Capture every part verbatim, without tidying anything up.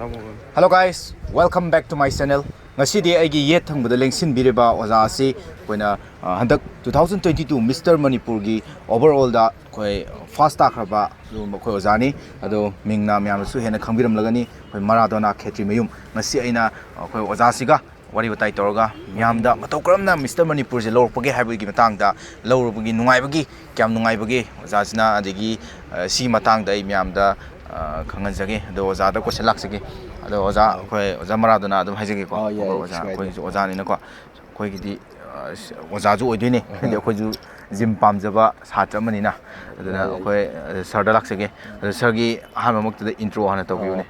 Hello guys, welcome back to my channel. ꯉꯁꯤꯗꯤ ꯑꯩꯒꯤ ꯌꯦꯠ ꯊꯪꯕꯗ ꯂꯦꯡꯁꯤꯟꯕꯤꯔꯤꯕ ꯑꯣꯖꯥ ꯑꯁꯤ ꯑꯩꯈꯣꯏꯅ, ꯑ, ꯍꯟꯗꯛ two thousand twenty two Mister ꯃꯅꯤꯄꯨꯔꯒꯤ overallꯗ ꯑꯩꯈꯣꯏ first ꯇꯥꯈ꯭ꯔꯕ ꯑꯗꯨꯒꯨꯝꯕ ꯑꯩꯈꯣꯏ ꯑꯣꯖꯥꯅꯤ꯫ ꯑꯗꯣ ꯃꯤꯡꯅ ꯃꯌꯥꯝꯅꯁꯨ ꯍꯦꯟꯅ ꯈꯪꯕꯤꯔꯝꯂꯒꯅꯤ, ꯑꯩꯈꯣꯏ ꯃꯔꯥꯗꯣꯅꯥ ꯈꯦꯇ꯭ꯔꯤꯃꯌꯨꯝ꯫ ꯉꯁꯤ ꯑꯩꯅ ꯑꯩꯈꯣꯏ ꯑꯣꯖꯥꯁꯤꯒ ꯋꯥꯔꯤ ꯋꯥꯇꯥꯏ ꯇꯧꯔꯒ ꯃꯤꯌꯥꯝꯗ ꯃꯇꯧ ꯀꯔꯝꯅ Mister ꯃꯅꯤꯄꯨꯔꯁꯦ ꯂꯧꯔꯛꯄꯒꯦ ꯍꯥꯏꯕꯒꯤ ꯃꯇꯥꯡꯗ, ꯂꯧꯔꯨꯕꯒꯤ ꯅꯨꯡꯉꯥꯏꯕꯒꯤ, ꯀꯌꯥꯝ ꯅꯨꯡꯉꯥꯏꯕꯒꯦ ꯑꯣꯖꯥꯁꯤꯅ, ꯑꯗꯒꯤ, ꯑ, ꯁꯤꯒꯤ ꯃꯇꯥꯡꯗ ꯑꯩ ꯃꯌꯥꯝꯗ, ꯑ, ꯈꯪꯍꯟꯖꯒꯦ꯫ ꯑꯗꯣ ꯑꯣꯖꯥꯗ question ꯂꯥꯛꯆꯒꯦ꯫ ꯑꯗꯣ ꯑꯣꯖꯥ, ꯑꯩꯈꯣꯏ ꯑꯣꯖꯥ ꯃꯔꯥꯗꯣꯅꯥ ꯑꯗꯨꯝ ꯍꯥꯏꯖꯒꯦꯀꯣ꯫ ꯑ, ꯌꯥꯏ, ꯑꯣꯖꯥ, ꯀꯩꯁꯨ ꯀꯥꯏꯗꯦ꯫ ꯑꯩꯈꯣꯏꯁꯨ ꯑꯣꯖꯥꯅꯤꯅꯀꯣ꯫ ꯑꯩꯈꯣꯏꯒꯤꯗꯤ, ꯑ, ꯑꯣꯖꯥꯁꯨ ꯑꯣꯏꯗꯣꯏꯅꯦ, ꯍꯥꯏꯗꯤ ꯑꯩꯈꯣꯏꯁꯨ gym ꯄꯥꯝꯖꯕ ꯁꯥꯇ꯭ꯔ ꯑꯃꯅꯤꯅ꯫ ꯑꯗꯨꯅ ꯌꯥꯏ, ꯌꯥꯏ꯫ ꯑꯩꯈꯣꯏ, ꯑ, sirꯗ ꯂꯥꯛꯆꯒꯦ꯫ ꯑꯗꯣ sirꯒꯤ ꯑꯍꯥꯟꯕꯃꯛꯇꯗ introꯗꯣ ꯍꯥꯟꯅ ꯇꯧꯕꯤꯌꯨꯅꯦ꯫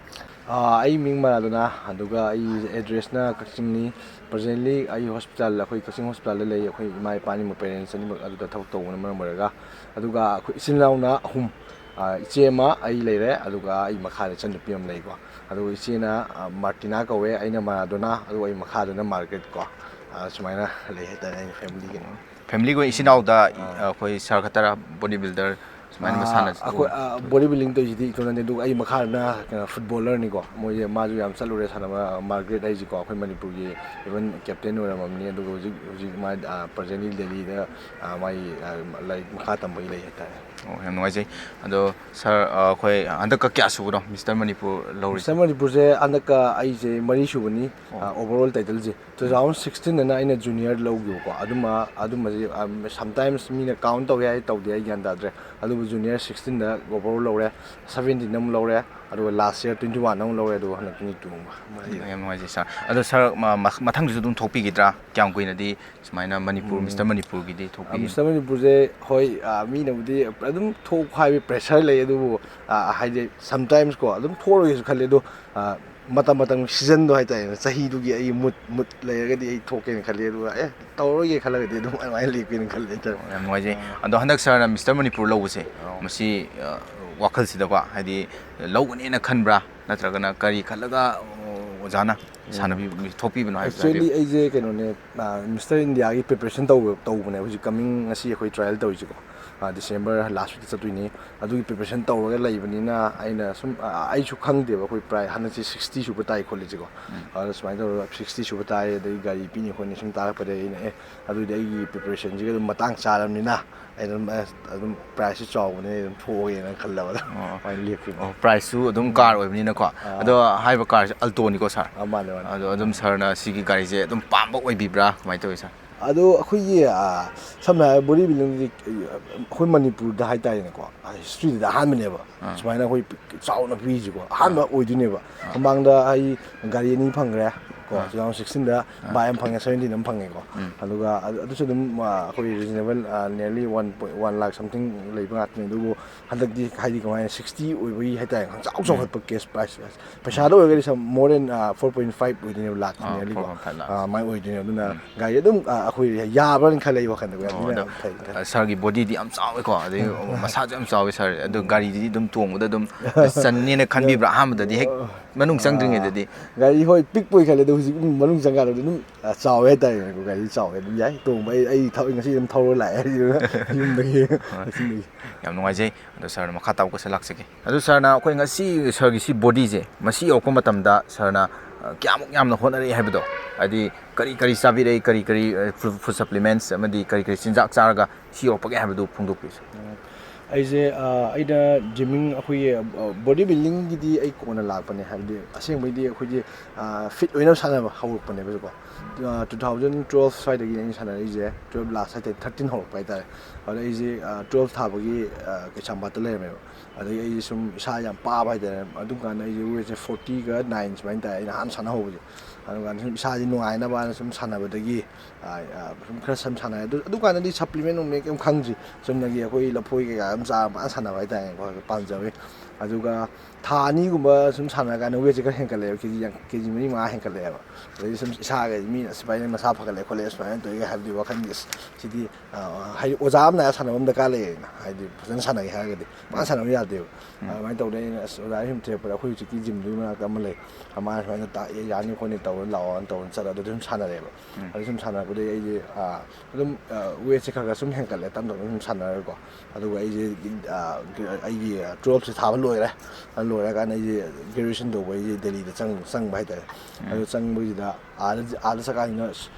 ꯑ, ꯑꯩ ꯃꯤꯡ ꯃꯔꯥꯗꯣꯅꯥ, ꯑꯗꯨꯒ ꯑꯩ addressꯅ ꯀꯛꯆꯤꯡꯅꯤ꯫ Presently ꯑꯩ hospitalꯗ, ꯑꯩꯈꯣꯏ ꯀꯛꯆꯤꯡ hospitalꯗ ꯂꯩ꯫ ꯑꯩꯈꯣꯏ ꯏꯃꯥ ꯏꯄꯥ ꯑꯅꯤꯃꯛ, parents ꯑꯅꯤꯃꯛ ꯑꯗꯨꯗ ꯊꯕꯛ ꯇꯧꯕꯅ ꯃꯔꯝ ꯑꯣꯏꯔꯒ꯫ ꯑꯗꯨꯒ ꯑꯩꯈꯣꯏ ꯏꯆꯤꯜ ꯏꯅꯥꯎꯅ ꯑꯍꯨꯝ꯫ ꯑ, ꯏꯆꯦ ꯑꯃ, ꯑꯩ ꯂꯩꯔꯦ, ꯑꯗꯨꯒ ꯑꯩ ꯃꯈꯥꯗ ꯏꯆꯟꯅꯨꯄꯤ ꯑꯃ ꯂꯩꯀꯣ꯫ ꯑꯗꯨꯒ ꯏꯆꯦꯅ, ꯑ, ꯃꯥꯔꯇꯤꯅꯥ ꯀꯧꯋꯦ, ꯑꯩꯅ ꯃꯔꯥꯗꯣꯅꯥ, ꯑꯗꯨꯒ ꯑꯩ ꯃꯈꯥꯗꯅ ꯃꯥꯔꯒꯔꯦꯠ ꯀꯣ꯫ ꯑ, ꯁꯨꯃꯥꯏꯅ ꯂꯩ ꯍꯥꯏꯇꯥꯔꯦ ꯑꯩꯒꯤ family ꯀꯩꯅꯣ꯫ Familyꯒꯤ ꯑꯣꯏꯅ ꯏꯆꯤꯟ ꯏꯅꯥꯎꯗ, ꯑꯥ꯫ ꯑꯩꯈꯣꯏ sir ꯈꯛꯇꯔ, body builder ꯁꯨꯃꯥꯏꯅ ꯑꯥ, ꯃꯁꯥꯟꯅ ꯑꯩꯈꯣꯏ, ꯑꯥ, body building ꯇꯧꯔꯤꯁꯤꯗꯤ ꯏꯇꯣꯝꯇꯅꯤ, ꯑꯗꯨꯒ ꯑꯩ ꯃꯈꯥꯗꯅ ꯀꯩꯅꯣ, footballerꯅꯤꯀꯣ꯫ ꯃꯣꯏꯁꯦ, ꯃꯥꯁꯨ ꯌꯥꯝ ꯆꯠꯂꯨꯔꯦ ꯁꯥꯟꯅꯕ, ꯃꯥꯔꯒꯔꯦꯠ ꯍꯥꯏꯁꯤꯀꯣ, ꯑꯩꯈꯣꯏ ꯃꯅꯤꯄꯨꯔꯒꯤ even captain ꯑꯣꯏꯔꯝꯃꯕꯅꯤ, ꯑꯗꯨꯒ ꯍꯧꯖꯤꯛ, ꯍꯧꯖꯤꯛ ꯃꯥ, ꯑꯥ, presently ꯗꯦꯜꯂꯤꯗ, ꯑꯥ, ꯃꯥꯒꯤ, ꯑꯥ, ꯂꯥꯏꯔꯤꯛ ꯃꯈꯥ ꯇꯝꯕꯒꯤ ꯂꯩ ꯍꯥꯏꯇꯥꯔꯦ꯫ ꯑꯣ, ꯌꯥꯝ ꯅꯨꯡꯉꯥꯏꯖꯩ꯫ ꯑꯗꯣ sir, ꯑꯩꯈꯣꯏ ꯍꯟꯗꯛꯀ ꯀꯌꯥ ꯁꯨꯕꯅꯣ Mister ꯃꯅꯤꯄꯨꯔ ꯂꯧꯔꯤꯁꯦ? Mister ꯃꯅꯤꯄꯨꯔꯁꯦ ꯍꯟꯗꯛꯀ ꯑꯩꯁꯦ ꯃꯔꯤ ꯁꯨꯕꯅꯤ, ꯑꯣ꯫ ꯑꯥ, overall titleꯁꯦ꯫ Two thousand sixteenꯗꯅ ꯑꯩꯅ junior ꯂꯧꯈꯤꯕꯀꯣ, ꯑꯗꯨꯃ, ꯑꯗꯨꯃꯁꯦ, ꯑꯝ, sometimes ꯃꯤꯅ count ꯇꯧꯋꯦ ꯍꯥꯏ ꯇꯧꯗꯦ, ꯑꯩ ꯒ꯭ꯌꯥꯟ ꯇꯥꯗ꯭ꯔꯦ꯫ ꯑꯗꯨꯕꯨ junior sixteenꯗ overall ꯂꯧꯔꯦ, seventeenꯗ ꯑꯃꯨꯛ ꯂꯧꯔꯦ, ꯑꯗꯨꯒ last year twenty oneꯗ ꯑꯃꯨꯛ ꯂꯧꯔꯦ, ꯑꯗꯨꯒ ꯍꯟꯗꯛ twenty two ꯑꯃꯨꯛ꯫ ꯌꯥꯝ ꯅꯨꯡꯉꯥꯏꯖꯩ sir꯫ ꯑꯗꯣ sir, ꯃ-, ꯃ-, ꯃꯊꯪꯗꯁꯨ ꯑꯗꯨꯝ ꯊꯣꯛꯄꯤꯒꯗ꯭ꯔꯥ? ꯀꯌꯥꯝ ꯀꯨꯏꯅꯗꯤ ꯁꯨꯃꯥꯏꯅ ꯃꯅꯤꯄꯨꯔ, ꯎꯝ꯫ Mister ꯃꯅꯤꯄꯨꯔꯒꯤꯗꯤ ꯑ, ꯊꯣꯛꯄꯤꯒꯅꯤ? Mister ꯃꯅꯤꯄꯨꯔꯁꯦ, ꯍꯣꯏ, ꯑ, ꯃꯤꯅꯕꯨꯗꯤ ꯑꯗꯨꯝ ꯊꯣꯛ ꯍꯥꯏꯕ pressure ꯂꯩ, ꯑꯗꯨꯕꯨ, ꯑ, ꯍꯥꯏꯗꯤ sometimes ꯀꯣ, ꯑꯗꯨꯝ ꯊꯣꯛꯑꯔꯣꯏꯒꯦꯁꯨ ꯈꯜꯂꯤ, ꯑꯗꯣ, ꯑ, ꯃꯇꯝ ꯃꯇꯝꯒꯤ seasonꯗꯣ ꯍꯥꯏꯇꯥꯔꯦꯅꯦ, ꯆꯍꯤꯗꯨꯒꯤ ꯑꯩ mood, mood ꯂꯩꯔꯒꯗꯤ ꯑꯩ ꯊꯣꯛꯀꯦꯅ ꯈꯜꯂꯤ, ꯑꯗꯨꯒ ꯑꯦ, ꯇꯧꯔꯔꯣꯏꯒꯦ ꯈꯜꯂꯒꯗꯤ ꯑꯗꯨꯝ ꯑꯗꯨꯃꯥꯏꯅ ꯂꯦꯞꯀꯦꯅ ꯈꯜꯂꯤ ꯍꯥꯏꯇꯥꯔꯦ꯫ ꯌꯥꯝ ꯅꯨꯡꯉꯥꯏꯖꯩ꯫ ꯑꯗꯣ ꯍꯟꯗꯛ sirꯅ Mister ꯃꯅꯤꯄꯨꯔ ꯂꯧꯕꯁꯦ, ꯑꯣ꯫ ꯃꯁꯤ, ꯑ, ꯋꯥꯈꯜꯁꯤꯗꯀꯣ, ꯍꯥꯏꯗꯤ ꯂꯧꯒꯅꯦꯅ ꯈꯟꯕ꯭ꯔꯥ? ꯅꯠꯇ꯭ꯔꯒꯅ ꯀꯔꯤ ꯈꯜꯂꯒ, ꯑꯣ, ꯑꯣꯖꯥꯅ ꯎꯝ꯫ ꯁꯥꯟꯅꯕꯤ-, ꯊꯣꯛꯄꯤꯕꯅꯣ ꯍꯥꯏꯕꯗꯨ ꯍꯥꯏꯕꯤꯌꯨ꯫ Actually, ꯑꯩꯁꯦ ꯀꯩꯅꯣꯅꯦ, ꯑ, Mister Indiaꯒꯤ preparation ꯇꯧꯕ, ꯇꯧꯕꯅꯦ ꯍꯧꯖꯤꯛ coming ꯉꯁꯤ ꯑꯩꯈꯣꯏ trial ꯇꯧꯔꯤꯁꯤꯀꯣ꯫ ꯗꯤꯁꯦꯝꯕꯔ ꯂꯥꯁ ꯋꯤꯛꯇ ꯆꯠꯇꯣꯏꯅꯤ꯫ ꯑꯗꯨꯒꯤ ꯄ꯭ꯔꯤꯄꯦꯔꯦꯁꯟ ꯇꯧꯔꯒ ꯂꯩꯕꯅꯤꯅ ꯑꯩꯅ ꯁꯨꯝ, ꯑ, ꯑꯩꯁꯨ ꯈꯪꯗꯦꯕ ꯑꯩꯈꯣꯏ ꯄ꯭ꯔꯥꯏꯁ ꯍꯟꯗꯛꯁꯤ ꯁꯤꯛꯁꯇꯤ ꯁꯨꯕ ꯇꯥꯏ ꯈꯣꯠꯂꯤꯁꯤꯀꯣ꯫ ꯑꯗꯨꯅ ꯁꯨꯃꯥꯏꯅ ꯇꯧꯔꯒ ꯁꯤꯛꯁꯇꯤ ꯁꯨꯕ ꯇꯥꯏ, ꯑꯗꯩ ꯒꯥꯔꯤ ꯄꯤꯅꯤ ꯈꯣꯠꯅꯤ ꯁꯨꯝ ꯇꯥꯔꯛꯄꯗꯒꯤ ꯑꯩꯅ, "ꯑꯦ, ꯑꯗꯨꯗꯤ ꯑꯩꯒꯤ ꯄ꯭ꯔꯤꯄꯦꯔꯦꯁꯟꯁꯤꯒ ꯑꯗꯨꯝ ꯃꯇꯥꯡ ꯆꯥꯔꯕꯅꯤꯅ ꯑꯩ ꯑꯗꯨꯝ, ꯑꯦ, ꯑꯗꯨꯝ ꯄ꯭ꯔꯥꯏꯁꯁꯨ ꯆꯥꯎꯕꯅꯤꯅ ꯑꯩ ꯑꯗꯨꯝ ꯊꯣꯛꯑꯒꯦꯅ" ꯈꯜꯂꯕ ꯑꯗꯨꯝ ꯑꯣ꯫ ꯑꯗꯨꯃꯥꯏꯅ ꯂꯦꯞꯈꯤꯕꯅꯤ꯫ ꯑꯣ, ꯄ꯭ꯔꯥꯏꯁꯁꯨ ꯑꯗꯨꯝ ꯀꯥꯔ ꯑꯣꯏꯕꯅꯤꯅꯀꯣ꯫ ꯑꯗꯣ ꯍꯥꯏꯔꯤꯕ ꯀꯥꯔꯁꯦ ꯑꯜꯇꯣꯅꯤꯀꯣ, ꯁꯥꯔ? ꯑꯥ, ꯃꯥꯅꯦ, ꯃꯥꯅꯦ꯫ ꯑꯗꯣ ꯑꯗꯨꯝ ꯁꯥꯔꯅ ꯁꯤꯒꯤ ꯒꯥꯔꯤꯁꯦ ꯑꯗꯨꯝ ꯄꯥꯝꯕ ꯑꯣꯏꯕꯤꯕ꯭ꯔꯥ, ꯀꯃꯥꯏꯅ ꯇꯧꯋꯤ, ꯁꯥꯔ? ꯑꯗꯣ ꯑꯩꯈꯣꯏꯒꯤ, ꯑ, ꯁꯝꯅ ꯍꯥꯏꯔꯕ ꯕꯣꯗꯤ ꯕꯤꯜꯗꯤꯡꯗꯗꯤ, ꯑꯩꯈꯣꯏ ꯃꯅꯤꯄꯨꯔꯗ ꯍꯥꯏꯇꯥꯔꯦꯅꯦꯀꯣ, ꯍꯤꯁꯇ꯭ꯔꯤꯗ ꯑꯍꯥꯟꯕꯅꯦꯕ ꯁꯨꯃꯥꯏꯅ ꯑꯩꯈꯣꯏ ꯄꯤꯛ-, ꯆꯥꯎꯅ ꯄꯤꯔꯤꯁꯤꯀꯣ꯫ ꯑꯍꯥꯟꯕ ꯑꯣꯏꯗꯣꯏꯅꯦꯕ꯫ ꯃꯃꯥꯡꯗ ꯑꯩ ꯒꯥꯔꯤ ꯑꯅꯤ ꯐꯪꯈ꯭ꯔꯦ ꯀꯣ, two thousand sixteenꯗ ꯕꯥꯏꯛ ꯑꯃ ꯐꯪꯉꯦ, seventeen ꯑꯃ ꯐꯪꯉꯦꯀꯣ꯫ ꯑꯗꯨꯒ ꯑꯗꯨ-, ꯑꯗꯨꯁꯨ ꯑꯗꯨꯝ, ꯑ, ꯑꯩꯈꯣꯏ reasonable, ꯑ, nearly one point one lakh something ꯂꯩꯕ ꯉꯥꯛꯇꯅꯦ꯫ ꯑꯗꯨꯕꯨ ꯍꯟꯗꯛꯇꯤ ꯍꯥꯏꯗꯤ ꯀꯃꯥꯏꯅ, sixty ꯑꯣꯏꯕꯒꯤ ꯍꯥꯏꯇꯥꯔꯦ, ꯈꯪꯆꯥꯎ ꯆꯥꯎꯈꯠꯄ cash price, ꯄꯩꯁꯥꯗ ꯑꯣꯏꯔꯒꯗꯤ some more than, ꯑ, four point five ꯑꯣꯏꯗꯣꯏꯅꯦꯕ, ꯂꯥꯛ ꯑꯥ, nearly ꯀꯣ꯫ Four point five lakh꯫ ꯑꯥ, ꯑꯗꯨꯃꯥꯏꯅ ꯑꯣꯏꯗꯣꯏꯅꯦ꯫ ꯑꯗꯨꯅ ꯒꯥꯔꯤ ꯑꯗꯨꯝ, ꯑ, ꯑꯩꯈꯣꯏ ꯌꯥꯕ꯭ꯔꯥꯅ ꯈꯜꯂꯦ ꯑꯩ ꯋꯥꯈꯜꯗ꯫ ꯑꯣ, ꯑꯗꯨꯅ ꯑꯗꯣ, ꯐꯩ, ꯐꯩ꯫ ꯑ, ꯁꯥꯔꯒꯤ ꯕꯣꯗꯤꯗꯤ ꯌꯥꯝ ꯆꯥꯎꯋꯦꯀꯣ, ꯑꯗꯩ ꯃꯁꯥꯁꯨ ꯌꯥꯝ ꯆꯥꯎꯋꯦ ꯁꯥꯔ꯫ ꯑꯗꯣ ꯒꯥꯔꯤꯗꯨꯗꯤ ꯑꯗꯨꯝ ꯇꯣꯡꯕꯗ ꯑꯗꯨꯝ ꯆꯟꯅꯦꯅ ꯈꯟꯕꯤꯕ꯭ꯔꯥ ꯑꯍꯥꯟꯕꯗꯗꯤ, ꯍꯦꯛ ꯃꯅꯨꯡ ꯆꯪꯗ꯭ꯔꯤꯉꯩꯗꯗꯤ? ꯒꯥꯔꯤ ꯍꯣꯏ ꯄꯤꯛꯄꯣꯏ ꯈꯜꯂꯦ, ꯑꯗꯣ ꯍꯧꯖꯤꯛ ꯃꯅꯨꯡ ꯆꯪꯀꯥꯟꯗꯗꯤ ꯑꯗꯨꯝ, ꯑ, ꯆꯥꯎꯋꯦ ꯍꯥꯏꯇꯥꯔꯦꯅꯦꯀꯣ꯫ ꯒꯥꯔꯤ ꯆꯥꯎꯋꯦ ꯑꯗꯨꯝ ꯌꯥꯏ ꯇꯣꯡꯕ꯫ ꯑꯩ, ꯑꯩ ꯊꯕꯛ ꯉꯁꯤ ꯑꯗꯨꯝ ꯊꯧꯔ ꯂꯥꯛꯑꯦ ꯍꯥꯏꯗꯤ ꯌꯨꯝꯗꯒꯤ꯫ ꯍꯣꯏ꯫ ꯌꯨꯝꯗꯒꯤ꯫ ꯌꯥꯝ ꯅꯨꯡꯉꯥꯏꯖꯩ꯫ ꯑꯗꯣ ꯁꯥꯔꯅ ꯃꯈꯥ ꯇꯥꯕ question ꯂꯥꯛꯆꯒꯦ꯫ ꯑꯗꯨ ꯁꯥꯔꯅ ꯑꯩꯈꯣꯏ ꯉꯁꯤ ꯁꯥꯔꯒꯤ ꯁꯤ ꯕꯣꯗꯤꯁꯦ ꯃꯁꯤ ꯌꯧꯔꯛꯄ ꯃꯇꯝꯗ ꯁꯥꯔꯅ, ꯑ, ꯀꯌꯥꯃꯨꯛ ꯌꯥꯝꯅ ꯍꯣꯠꯅꯔꯛꯏ ꯍꯥꯏꯕꯗꯣ, ꯍꯥꯏꯗꯤ ꯀꯔꯤ ꯀꯔꯤ ꯆꯥꯕꯤꯔꯛꯏ, ꯀꯔꯤ ꯀꯔꯤ, ꯑ, ꯐꯨ-, food supplements ꯑꯃꯗꯤ ꯀꯔꯤ ꯀꯔꯤ ꯆꯤꯟꯖꯥꯛ ꯆꯥꯔꯒ ꯁꯤ ꯌꯧꯔꯛꯄꯒꯦ ꯍꯥꯏꯕꯗꯨ ꯐꯣꯡꯗꯣꯛꯄꯤꯌꯨ, ꯁꯥꯔ꯫ ꯎꯝ, ꯑꯩꯁꯦ, ꯑ, ꯑꯩꯅ ꯖꯤꯝꯃꯤꯡ ꯑꯩꯈꯣꯏꯒꯤ, ꯑ, ꯕꯣꯗꯤ ꯕꯤꯜꯗꯤꯡꯒꯤꯗꯤ ꯑꯩ ꯀꯣꯟꯅ ꯂꯥꯛꯄꯅꯦ, ꯍꯥꯏꯕꯗꯤ ꯑꯁꯦꯡꯕꯩꯗꯤ ꯑꯩꯈꯣꯏꯒꯤ, ꯑ, ꯐꯤꯠ ꯑꯣꯏꯅꯕ ꯁꯥꯟꯅꯕ ꯍꯧꯔꯛꯄꯅꯦꯕꯀꯣ꯫ ꯑ, two thousand twelve ꯁ꯭ꯋꯥꯏꯗꯒꯤ ꯑꯩꯅ ꯁꯥꯟꯅꯔꯛꯏꯁꯦ, twelve ꯂꯥꯁ ꯍꯥꯏꯇꯥꯔꯦ, thirteen ꯍꯧꯔꯛꯄ ꯍꯥꯏꯇꯥꯔꯦ꯫ ꯑꯗ ꯑꯩꯁꯦ, ꯑ, twelve ꯊꯥꯕꯒꯤ, ꯑ, ꯀꯩꯁꯥꯝꯄꯥꯠꯇ ꯂꯩꯔꯝꯃꯦꯕ꯫ ꯑꯗꯒꯤ ꯑꯩꯁꯦ ꯁꯨꯝ ꯏꯁꯥ ꯌꯥꯝ ꯄꯥꯕ ꯍꯥꯏꯇꯥꯔꯦ꯫ ꯑꯗꯨꯝ ꯀꯥꯟꯗ ꯑꯩꯁꯦ weightꯁꯦ fortyꯒ nine ꯁꯨꯃꯥꯏꯅ ꯇꯥꯏ, ꯑꯩꯅ ꯑꯍꯥꯟꯕ ꯁꯥꯟꯅ ꯍꯧꯕꯁꯦ꯫ ꯑꯗꯨꯀꯥꯟꯗ ꯁꯨꯝ ꯏꯁꯥꯁꯦ ꯅꯨꯡꯉꯥꯏꯅꯕꯅ ꯁꯨꯝ ꯁꯥꯟꯅꯕꯗꯒꯤ, ꯑ, ꯑ, ꯁꯨꯝ ꯈꯔ ꯁꯨꯝ ꯁꯥꯟꯅꯔꯦ꯫ ꯑꯗꯨ, ꯑꯗꯨꯀꯥꯟꯗꯗꯤ supplement ꯅꯨꯡꯂꯦꯟ ꯀꯩꯝ ꯈꯪꯗ꯭ꯔꯤ꯫ ꯆꯨꯝꯅꯒꯤ ꯑꯩꯈꯣꯏ ꯂꯐꯣꯏ ꯀꯩꯀꯥ ꯑꯗꯨꯝ ꯆꯥꯔ ꯄꯪꯁꯥꯟ ꯁꯥꯟꯅꯕ ꯍꯥꯏꯇꯥꯔꯦꯀꯣ, ꯄꯥꯝꯖꯕꯒꯤ꯫ ꯑꯗꯨꯒ ꯊꯥ ꯑꯅꯤꯒꯨꯝꯕ ꯁꯨꯝ ꯁꯥꯟꯅꯔꯀꯥꯟꯗ ꯋꯦꯠꯁꯦ ꯈꯔ ꯍꯦꯟꯒꯠꯂꯛꯑꯦꯕ, ꯀꯦ ꯖꯤ ꯌꯥꯡ-, ꯀꯦ ꯖꯤ ꯃꯔꯤ ꯃꯉꯥ ꯍꯦꯟꯒꯠꯂꯛꯑꯦꯕ꯫ ꯑꯗꯩꯗꯤ ꯁꯨꯝ ꯏꯁꯥꯒ ꯃꯤꯅ "ꯑꯁ ꯚꯥꯏ, ꯅꯪ ꯅꯁꯥ ꯐꯒꯠꯂꯦ ꯈꯣꯠꯂꯦ" ꯁꯨꯃꯥꯏꯅ ꯇꯧꯏꯒ ꯍꯥꯏꯕꯗꯤ ꯋꯥꯈꯜꯒꯤ, "ꯑꯁ ꯁꯤꯗꯤ," ꯑ, ꯍꯥꯏꯗꯤ ꯑꯣꯖꯥ ꯑꯃ ꯅꯥꯏꯔ ꯁꯥꯟꯅꯕ ꯑꯃ ꯗꯔꯀꯥꯔ ꯂꯩꯌꯦꯅ, ꯍꯥꯏꯗꯤ ꯐꯖꯅ ꯁꯥꯟꯅꯒꯦ ꯍꯥꯏꯔꯒꯗꯤ ꯄꯥꯛ ꯁꯥꯟꯅꯕ ꯌꯥꯗꯦꯕ꯫ ꯎꯝ꯫ ꯑꯗꯨꯃꯥꯏꯅ ꯇꯧꯗꯅ ꯑꯩꯅ, ꯑꯁ, ꯑꯣꯖꯥ ꯁꯨꯝ ꯊꯤꯔꯛꯄꯗ ꯑꯩꯈꯣꯏ ꯍꯧꯖꯤꯛꯀꯤ ꯖꯤꯝꯗꯨꯒꯤ ꯃꯅꯥꯛꯇ ꯑꯃ ꯂꯩ, ꯃꯥꯅ ꯁꯨꯃꯥꯏꯅ ꯇꯥꯛꯑꯦ, "ꯌꯥꯅꯤ ꯈꯣꯠꯅꯤ ꯇꯧꯔ ꯂꯥꯛꯑꯣꯅ" ꯇꯧꯔ ꯆꯠꯂ ꯑꯗꯨꯗ ꯁꯨꯝ ꯁꯥꯟꯅꯔꯦꯕ꯫ ꯎꯝ꯫ ꯑꯗꯨ ꯁꯨꯝ ꯁꯥꯟꯅꯔꯛꯄꯗꯒꯤ ꯑꯩꯁꯦ, ꯑ, ꯑꯗꯨꯝ, ꯑ, ꯋꯦꯠꯁꯦ ꯈꯔ ꯈꯔ ꯁꯨꯝ ꯍꯦꯟꯒꯠꯂꯦ, ꯇꯞ ꯇꯞꯅ ꯁꯨꯝ ꯁꯥꯟꯅꯔꯒꯀꯣ꯫ ꯑꯗꯨꯒ ꯑꯩꯁꯦ, ꯑ, ꯑꯩꯒꯤ ꯇꯨꯋꯦꯜꯞꯁꯦ ꯊꯥꯕ ꯂꯣꯏꯔꯦ꯫ ꯑꯗꯨ ꯂꯣꯏꯔꯀꯥꯟꯗ ꯑꯩꯁꯦ ꯒ꯭ꯔꯦꯖꯨꯑꯦꯁꯟ ꯇꯧꯕ ꯑꯩꯁꯦ ꯗꯦꯜꯂꯤꯗ ꯆꯪ-, ꯆꯪꯕ ꯍꯥꯏꯇꯥꯔꯦ꯫ ꯎꯝ꯫ ꯑꯗꯨ ꯆꯪꯕꯁꯤꯗ ꯑꯥꯗ, ꯑꯥꯗ ꯆꯠꯀꯥꯟꯁꯤꯗ, ꯑꯁ,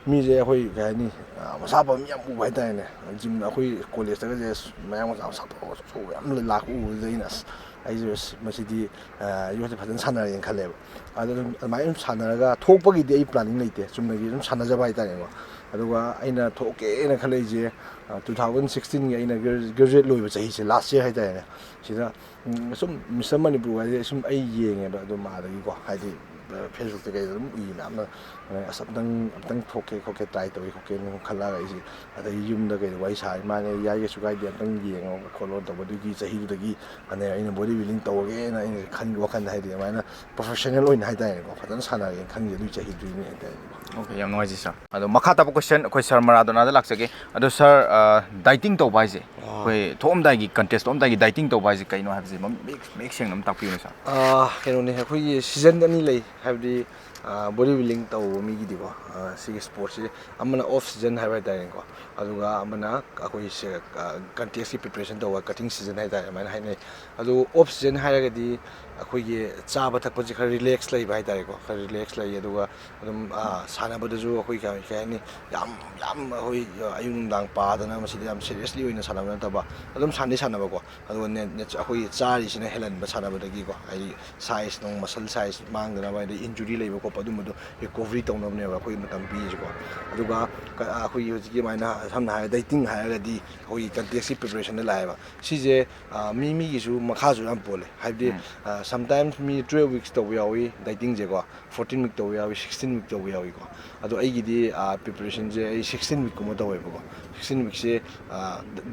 ꯃꯤꯁꯦ ꯑꯩꯈꯣꯏ ꯀꯩ ꯍꯥꯏꯅꯤ, ꯑ, ꯃꯁꯥ ꯐꯕ ꯃꯤ ꯌꯥꯝ ꯎꯕ ꯍꯥꯏꯇꯥꯔꯦꯅꯦ꯫ ꯖꯤꯝ ꯑꯩꯈꯣꯏ ꯀꯣꯂꯦꯖꯇꯒꯁꯦ, ꯑꯁ, ꯃꯌꯥꯡ ꯃꯆꯥ ꯃꯁꯥ ꯐꯕ ꯑꯆꯧꯕ ꯌꯥꯝ ꯂꯥꯛꯄ ꯎꯕꯗꯨꯗ ꯑꯩꯅ, "ꯑꯁ, ꯑꯩꯁꯨ, ꯑꯁ, ꯃꯁꯤꯗꯤ, ꯑ, ꯌꯣꯠꯁꯦ ꯐꯖꯅ ꯁꯥꯟꯅꯔꯦꯅ" ꯈꯜꯂꯦꯕ꯫ ꯑꯗꯨ ꯑꯗꯨꯝ ꯑꯗꯨꯃꯥꯏꯅ ꯑꯗꯨꯝ ꯁꯥꯟꯅꯔꯒ ꯊꯣꯛꯄꯒꯤꯗꯤ ꯑꯩ ꯄ꯭ꯂꯥꯅꯤꯡ ꯂꯩꯇꯦ, ꯆꯨꯝꯅꯒꯤ ꯑꯗꯨꯝ ꯁꯥꯟꯅꯖꯕ ꯍꯥꯏꯇꯥꯔꯦꯀꯣ꯫ ꯑꯗꯨꯒ ꯑꯩꯅ ꯊꯣꯛꯀꯦꯅ ꯈꯜꯂꯛꯏꯁꯦ, ꯑ, ꯇꯨ ꯊꯥꯎꯖꯟ ꯁꯤꯛꯁꯇꯤꯟꯒꯤ ꯑꯩꯅ ꯒ꯭ꯔꯦ-, ꯒ꯭ꯔꯦꯖꯨꯑꯦꯠ ꯂꯣꯏꯕ ꯆꯍꯤꯁꯦ, ꯂꯥꯁ ꯌꯔ ꯍꯥꯏꯇꯥꯔꯦꯅꯦ꯫ ꯁꯤꯗ, ꯎꯝ, ꯁꯨꯝ ꯃꯤꯁꯇꯔ ꯃꯅꯤꯄꯨꯔ ꯍꯥꯏꯁꯦ ꯁꯨꯝ ꯑꯩ ꯌꯦꯡꯉꯦꯕ ꯑꯗꯨꯝ ꯑꯥꯗꯒꯤꯀꯣ, ꯍꯥꯏꯗꯤ, ꯑ, ꯐꯦꯁꯕꯨꯛꯇ ꯀꯩꯗ ꯑꯗꯨꯝ ꯎꯏ ꯃꯌꯥꯝꯅ, ꯑ, "ꯑꯁ, ꯑꯝꯇꯪ, ꯑꯝꯇꯪ ꯊꯣꯛꯀꯦ ꯈꯣꯠꯀꯦ, ꯇ꯭ꯔꯥꯏ ꯇꯧꯒꯦ ꯈꯣꯠꯀꯦꯅ" ꯈꯜꯂꯒ ꯑꯩꯁꯦ ꯑꯗꯒꯤ ꯌꯨꯝꯗ ꯀꯩꯗ ꯋꯥꯔꯤ ꯁꯥꯔꯤ, ꯃꯥꯅ "ꯌꯥꯏ, ꯀꯩꯁꯨ ꯀꯥꯏꯗꯦ, ꯑꯝꯇꯪ ꯌꯦꯡꯉꯣ ꯈꯣꯠꯂꯣ" ꯇꯧꯕ꯫ ꯑꯗꯨꯒꯤ ꯆꯍꯤꯗꯨꯗꯒꯤ ꯑꯗꯩ ꯑꯩꯅ ꯕꯣꯗꯤ ꯕꯤꯜꯗꯤꯡ ꯇꯧꯔꯒꯦꯅ ꯑꯩꯅ ꯈꯟꯈꯤꯕ ꯋꯥꯈꯜꯗ, ꯍꯥꯏꯗꯤ ꯑꯗꯨꯃꯥꯏꯅ ꯄ꯭ꯔꯣꯐꯦꯁꯅꯦꯜ ꯑꯣꯏꯅ ꯍꯥꯏꯇꯥꯔꯦꯀꯣ, ꯐꯖꯅ ꯁꯥꯟꯅꯔꯒꯦꯅ ꯈꯟꯈꯤꯕ ꯑꯗꯨꯒꯤ ꯆꯍꯤꯗꯨꯒꯤꯅꯦ ꯍꯥꯏꯇꯥꯔꯦ꯫ ꯑꯣꯀꯦ, ꯌꯥꯝ ꯅꯨꯡꯉꯥꯏꯖꯩ ꯁꯥꯔ꯫ ꯑꯗꯣ ꯃꯈꯥ ꯇꯥꯕ ꯀꯣꯏꯁꯟ ꯑꯩꯈꯣꯏ ꯁꯥꯔ ꯃꯔꯥꯗꯣꯅꯥꯗ ꯂꯥꯛꯆꯒꯦ꯫ ꯑꯗꯣ ꯁꯥꯔ, ꯑ, ꯗꯥꯏꯇꯤꯡ ꯇꯧꯕ ꯍꯥꯏꯁꯦ, ꯑꯥ꯫ ꯑꯩꯈꯣꯏ ꯊꯣꯛꯑꯝꯗꯥꯏꯒꯤ, ꯀꯟꯇꯦꯁ ꯊꯣꯛꯑꯝꯗꯥꯏꯒꯤ ꯗꯥꯏꯇꯤꯡ ꯇꯧꯕ ꯍꯥꯏꯁꯦ ꯀꯩꯅꯣ ꯍꯥꯏꯕꯁꯦ ꯃꯝ-, ꯃꯌꯦꯛ, ꯃꯌꯦꯛ ꯁꯦꯡꯅ ꯑꯃ ꯇꯥꯛꯄꯤꯌꯨꯅꯦ ꯁꯥꯔ꯫ ꯑꯥ, ꯀꯩꯅꯣꯅꯦ, ꯑꯩꯈꯣꯏꯒꯤ ꯁꯤꯖꯟ ꯑꯅꯤ ꯂꯩ, ꯍꯥꯏꯕꯗꯤ, ꯑꯥ, ꯕꯣꯗꯤ ꯕꯤꯜꯗꯤꯡ ꯇꯧꯕ ꯃꯤꯒꯤꯗꯤꯀꯣ, ꯑꯥ, ꯁꯤꯒꯤ ꯁ꯭ꯄꯣꯔꯠꯁꯦ ꯑꯃꯅ ꯑꯣꯐ ꯁꯤꯖꯟ ꯍꯥꯏꯕ ꯍꯥꯏꯇꯥꯔꯦꯀꯣ, ꯑꯗꯨꯒ ꯑꯃꯅ ꯑꯩꯈꯣꯏ ꯁꯦ, ꯑꯥ, ꯀꯟꯇꯦꯁꯀꯤ ꯄ꯭ꯔꯤꯄꯦꯔꯦꯁꯟ ꯇꯧꯕ ꯀꯇꯤꯡ ꯁꯤꯖꯟ ꯍꯥꯏꯇꯥꯔꯦ, ꯑꯗꯨꯃꯥꯏꯅ ꯍꯥꯏꯅꯩ꯫ ꯑꯗꯨ ꯑꯣꯐ ꯁꯤꯖꯟ ꯍꯥꯏꯔꯒꯗꯤ ꯑꯩꯈꯣꯏꯒꯤ ꯆꯥꯕ ꯊꯛꯄꯁꯦ ꯈꯔ ꯔꯤꯂꯦꯛꯁ ꯂꯩꯕ ꯍꯥꯏꯇꯥꯔꯦꯀꯣ, ꯈꯔ ꯔꯤꯂꯦꯛꯁ ꯂꯩ꯫ ꯑꯗꯨꯒ ꯑꯗꯨꯝ, ꯑꯥ, ꯁꯥꯟꯅꯕꯗꯁꯨ ꯑꯩꯈꯣꯏ ꯀꯩ, ꯀꯩ ꯍꯥꯏꯅꯤ, ꯌꯥꯝ, ꯌꯥꯝ ꯑꯩꯈꯣꯏ ꯑꯌꯨꯛ ꯅꯨꯡꯗꯥꯡ ꯄꯥꯗꯅ ꯃꯁꯤꯗ ꯌꯥꯝ ꯁꯦꯔꯤꯌꯁꯂꯤ ꯑꯣꯏꯅ ꯁꯥꯟꯅꯕ ꯅꯠꯇꯕ, ꯑꯗꯨꯝ ꯁꯥꯟꯗꯤ ꯁꯥꯟꯅꯕꯀꯣ꯫ ꯑꯗꯨꯒ ꯅꯦ-, ꯅꯦ-, ꯑꯩꯈꯣꯏꯒꯤ ꯆꯥꯔꯤꯁꯤꯅ ꯍꯦꯜꯍꯟꯕ ꯁꯥꯟꯅꯕꯗꯒꯤꯀꯣ, ꯍꯥꯏꯗꯤ ꯁꯥꯏꯖ ꯅꯨꯡ, ꯃꯁꯜ ꯁꯥꯏꯖ ꯃꯥꯡꯗꯅꯕ, ꯍꯥꯏꯗꯤ ꯏꯟꯖꯨꯔꯤ ꯂꯩꯕ ꯈꯣꯠꯄ ꯑꯗꯨꯝꯕꯗꯣ ꯔꯤꯀꯣꯚꯔꯤ ꯇꯧꯅꯕꯅꯦꯕ ꯑꯩꯈꯣꯏ ꯃꯇꯝ ꯄꯤꯔꯤꯁꯤꯀꯣ꯫ ꯑꯗꯨꯒ ꯀ-, ꯑꯩꯈꯣꯏꯒꯤ ꯍꯧꯖꯤꯛꯀꯤ ꯑꯗꯨꯃꯥꯏꯅ ꯁꯝꯅ ꯍꯥꯏꯔꯕꯗ ꯗꯥꯏꯇꯤꯡ ꯍꯥꯏꯔꯒꯗꯤ ꯑꯩꯈꯣꯏꯒꯤ ꯀꯟꯇꯦꯁꯀꯤ ꯄ꯭ꯔꯤꯄꯦꯔꯦꯁꯟꯗ ꯂꯥꯛꯑꯦꯕ꯫ ꯁꯤꯁꯦ, ꯑ, ꯃꯤ ꯃꯤꯒꯤꯁꯨ ꯃꯈꯥꯁꯨ ꯌꯥꯝ ꯄꯣꯜꯂꯦ꯫ ꯍꯥꯏꯕꯗꯤ, ꯎꯝ꯫ ꯑ, Sometimes ꯃꯤ twelve weeks ꯇꯧꯕ ꯌꯥꯎꯏ ꯗꯥꯏꯇꯤꯡꯁꯦꯀꯣ, fourteen week ꯇꯧꯕ ꯌꯥꯎꯏ, sixteen week ꯇꯧꯕ ꯌꯥꯎꯏꯀꯣ꯫ ꯑꯗꯣ ꯑꯩꯒꯤꯗꯤ ꯄ꯭ꯔꯤꯄꯔꯦꯁꯟꯁꯦ ꯑꯩ sixteen weekꯀꯨꯝꯕ ꯇꯧꯋꯦꯕꯀꯣ꯫ Sixteen weekꯁꯦ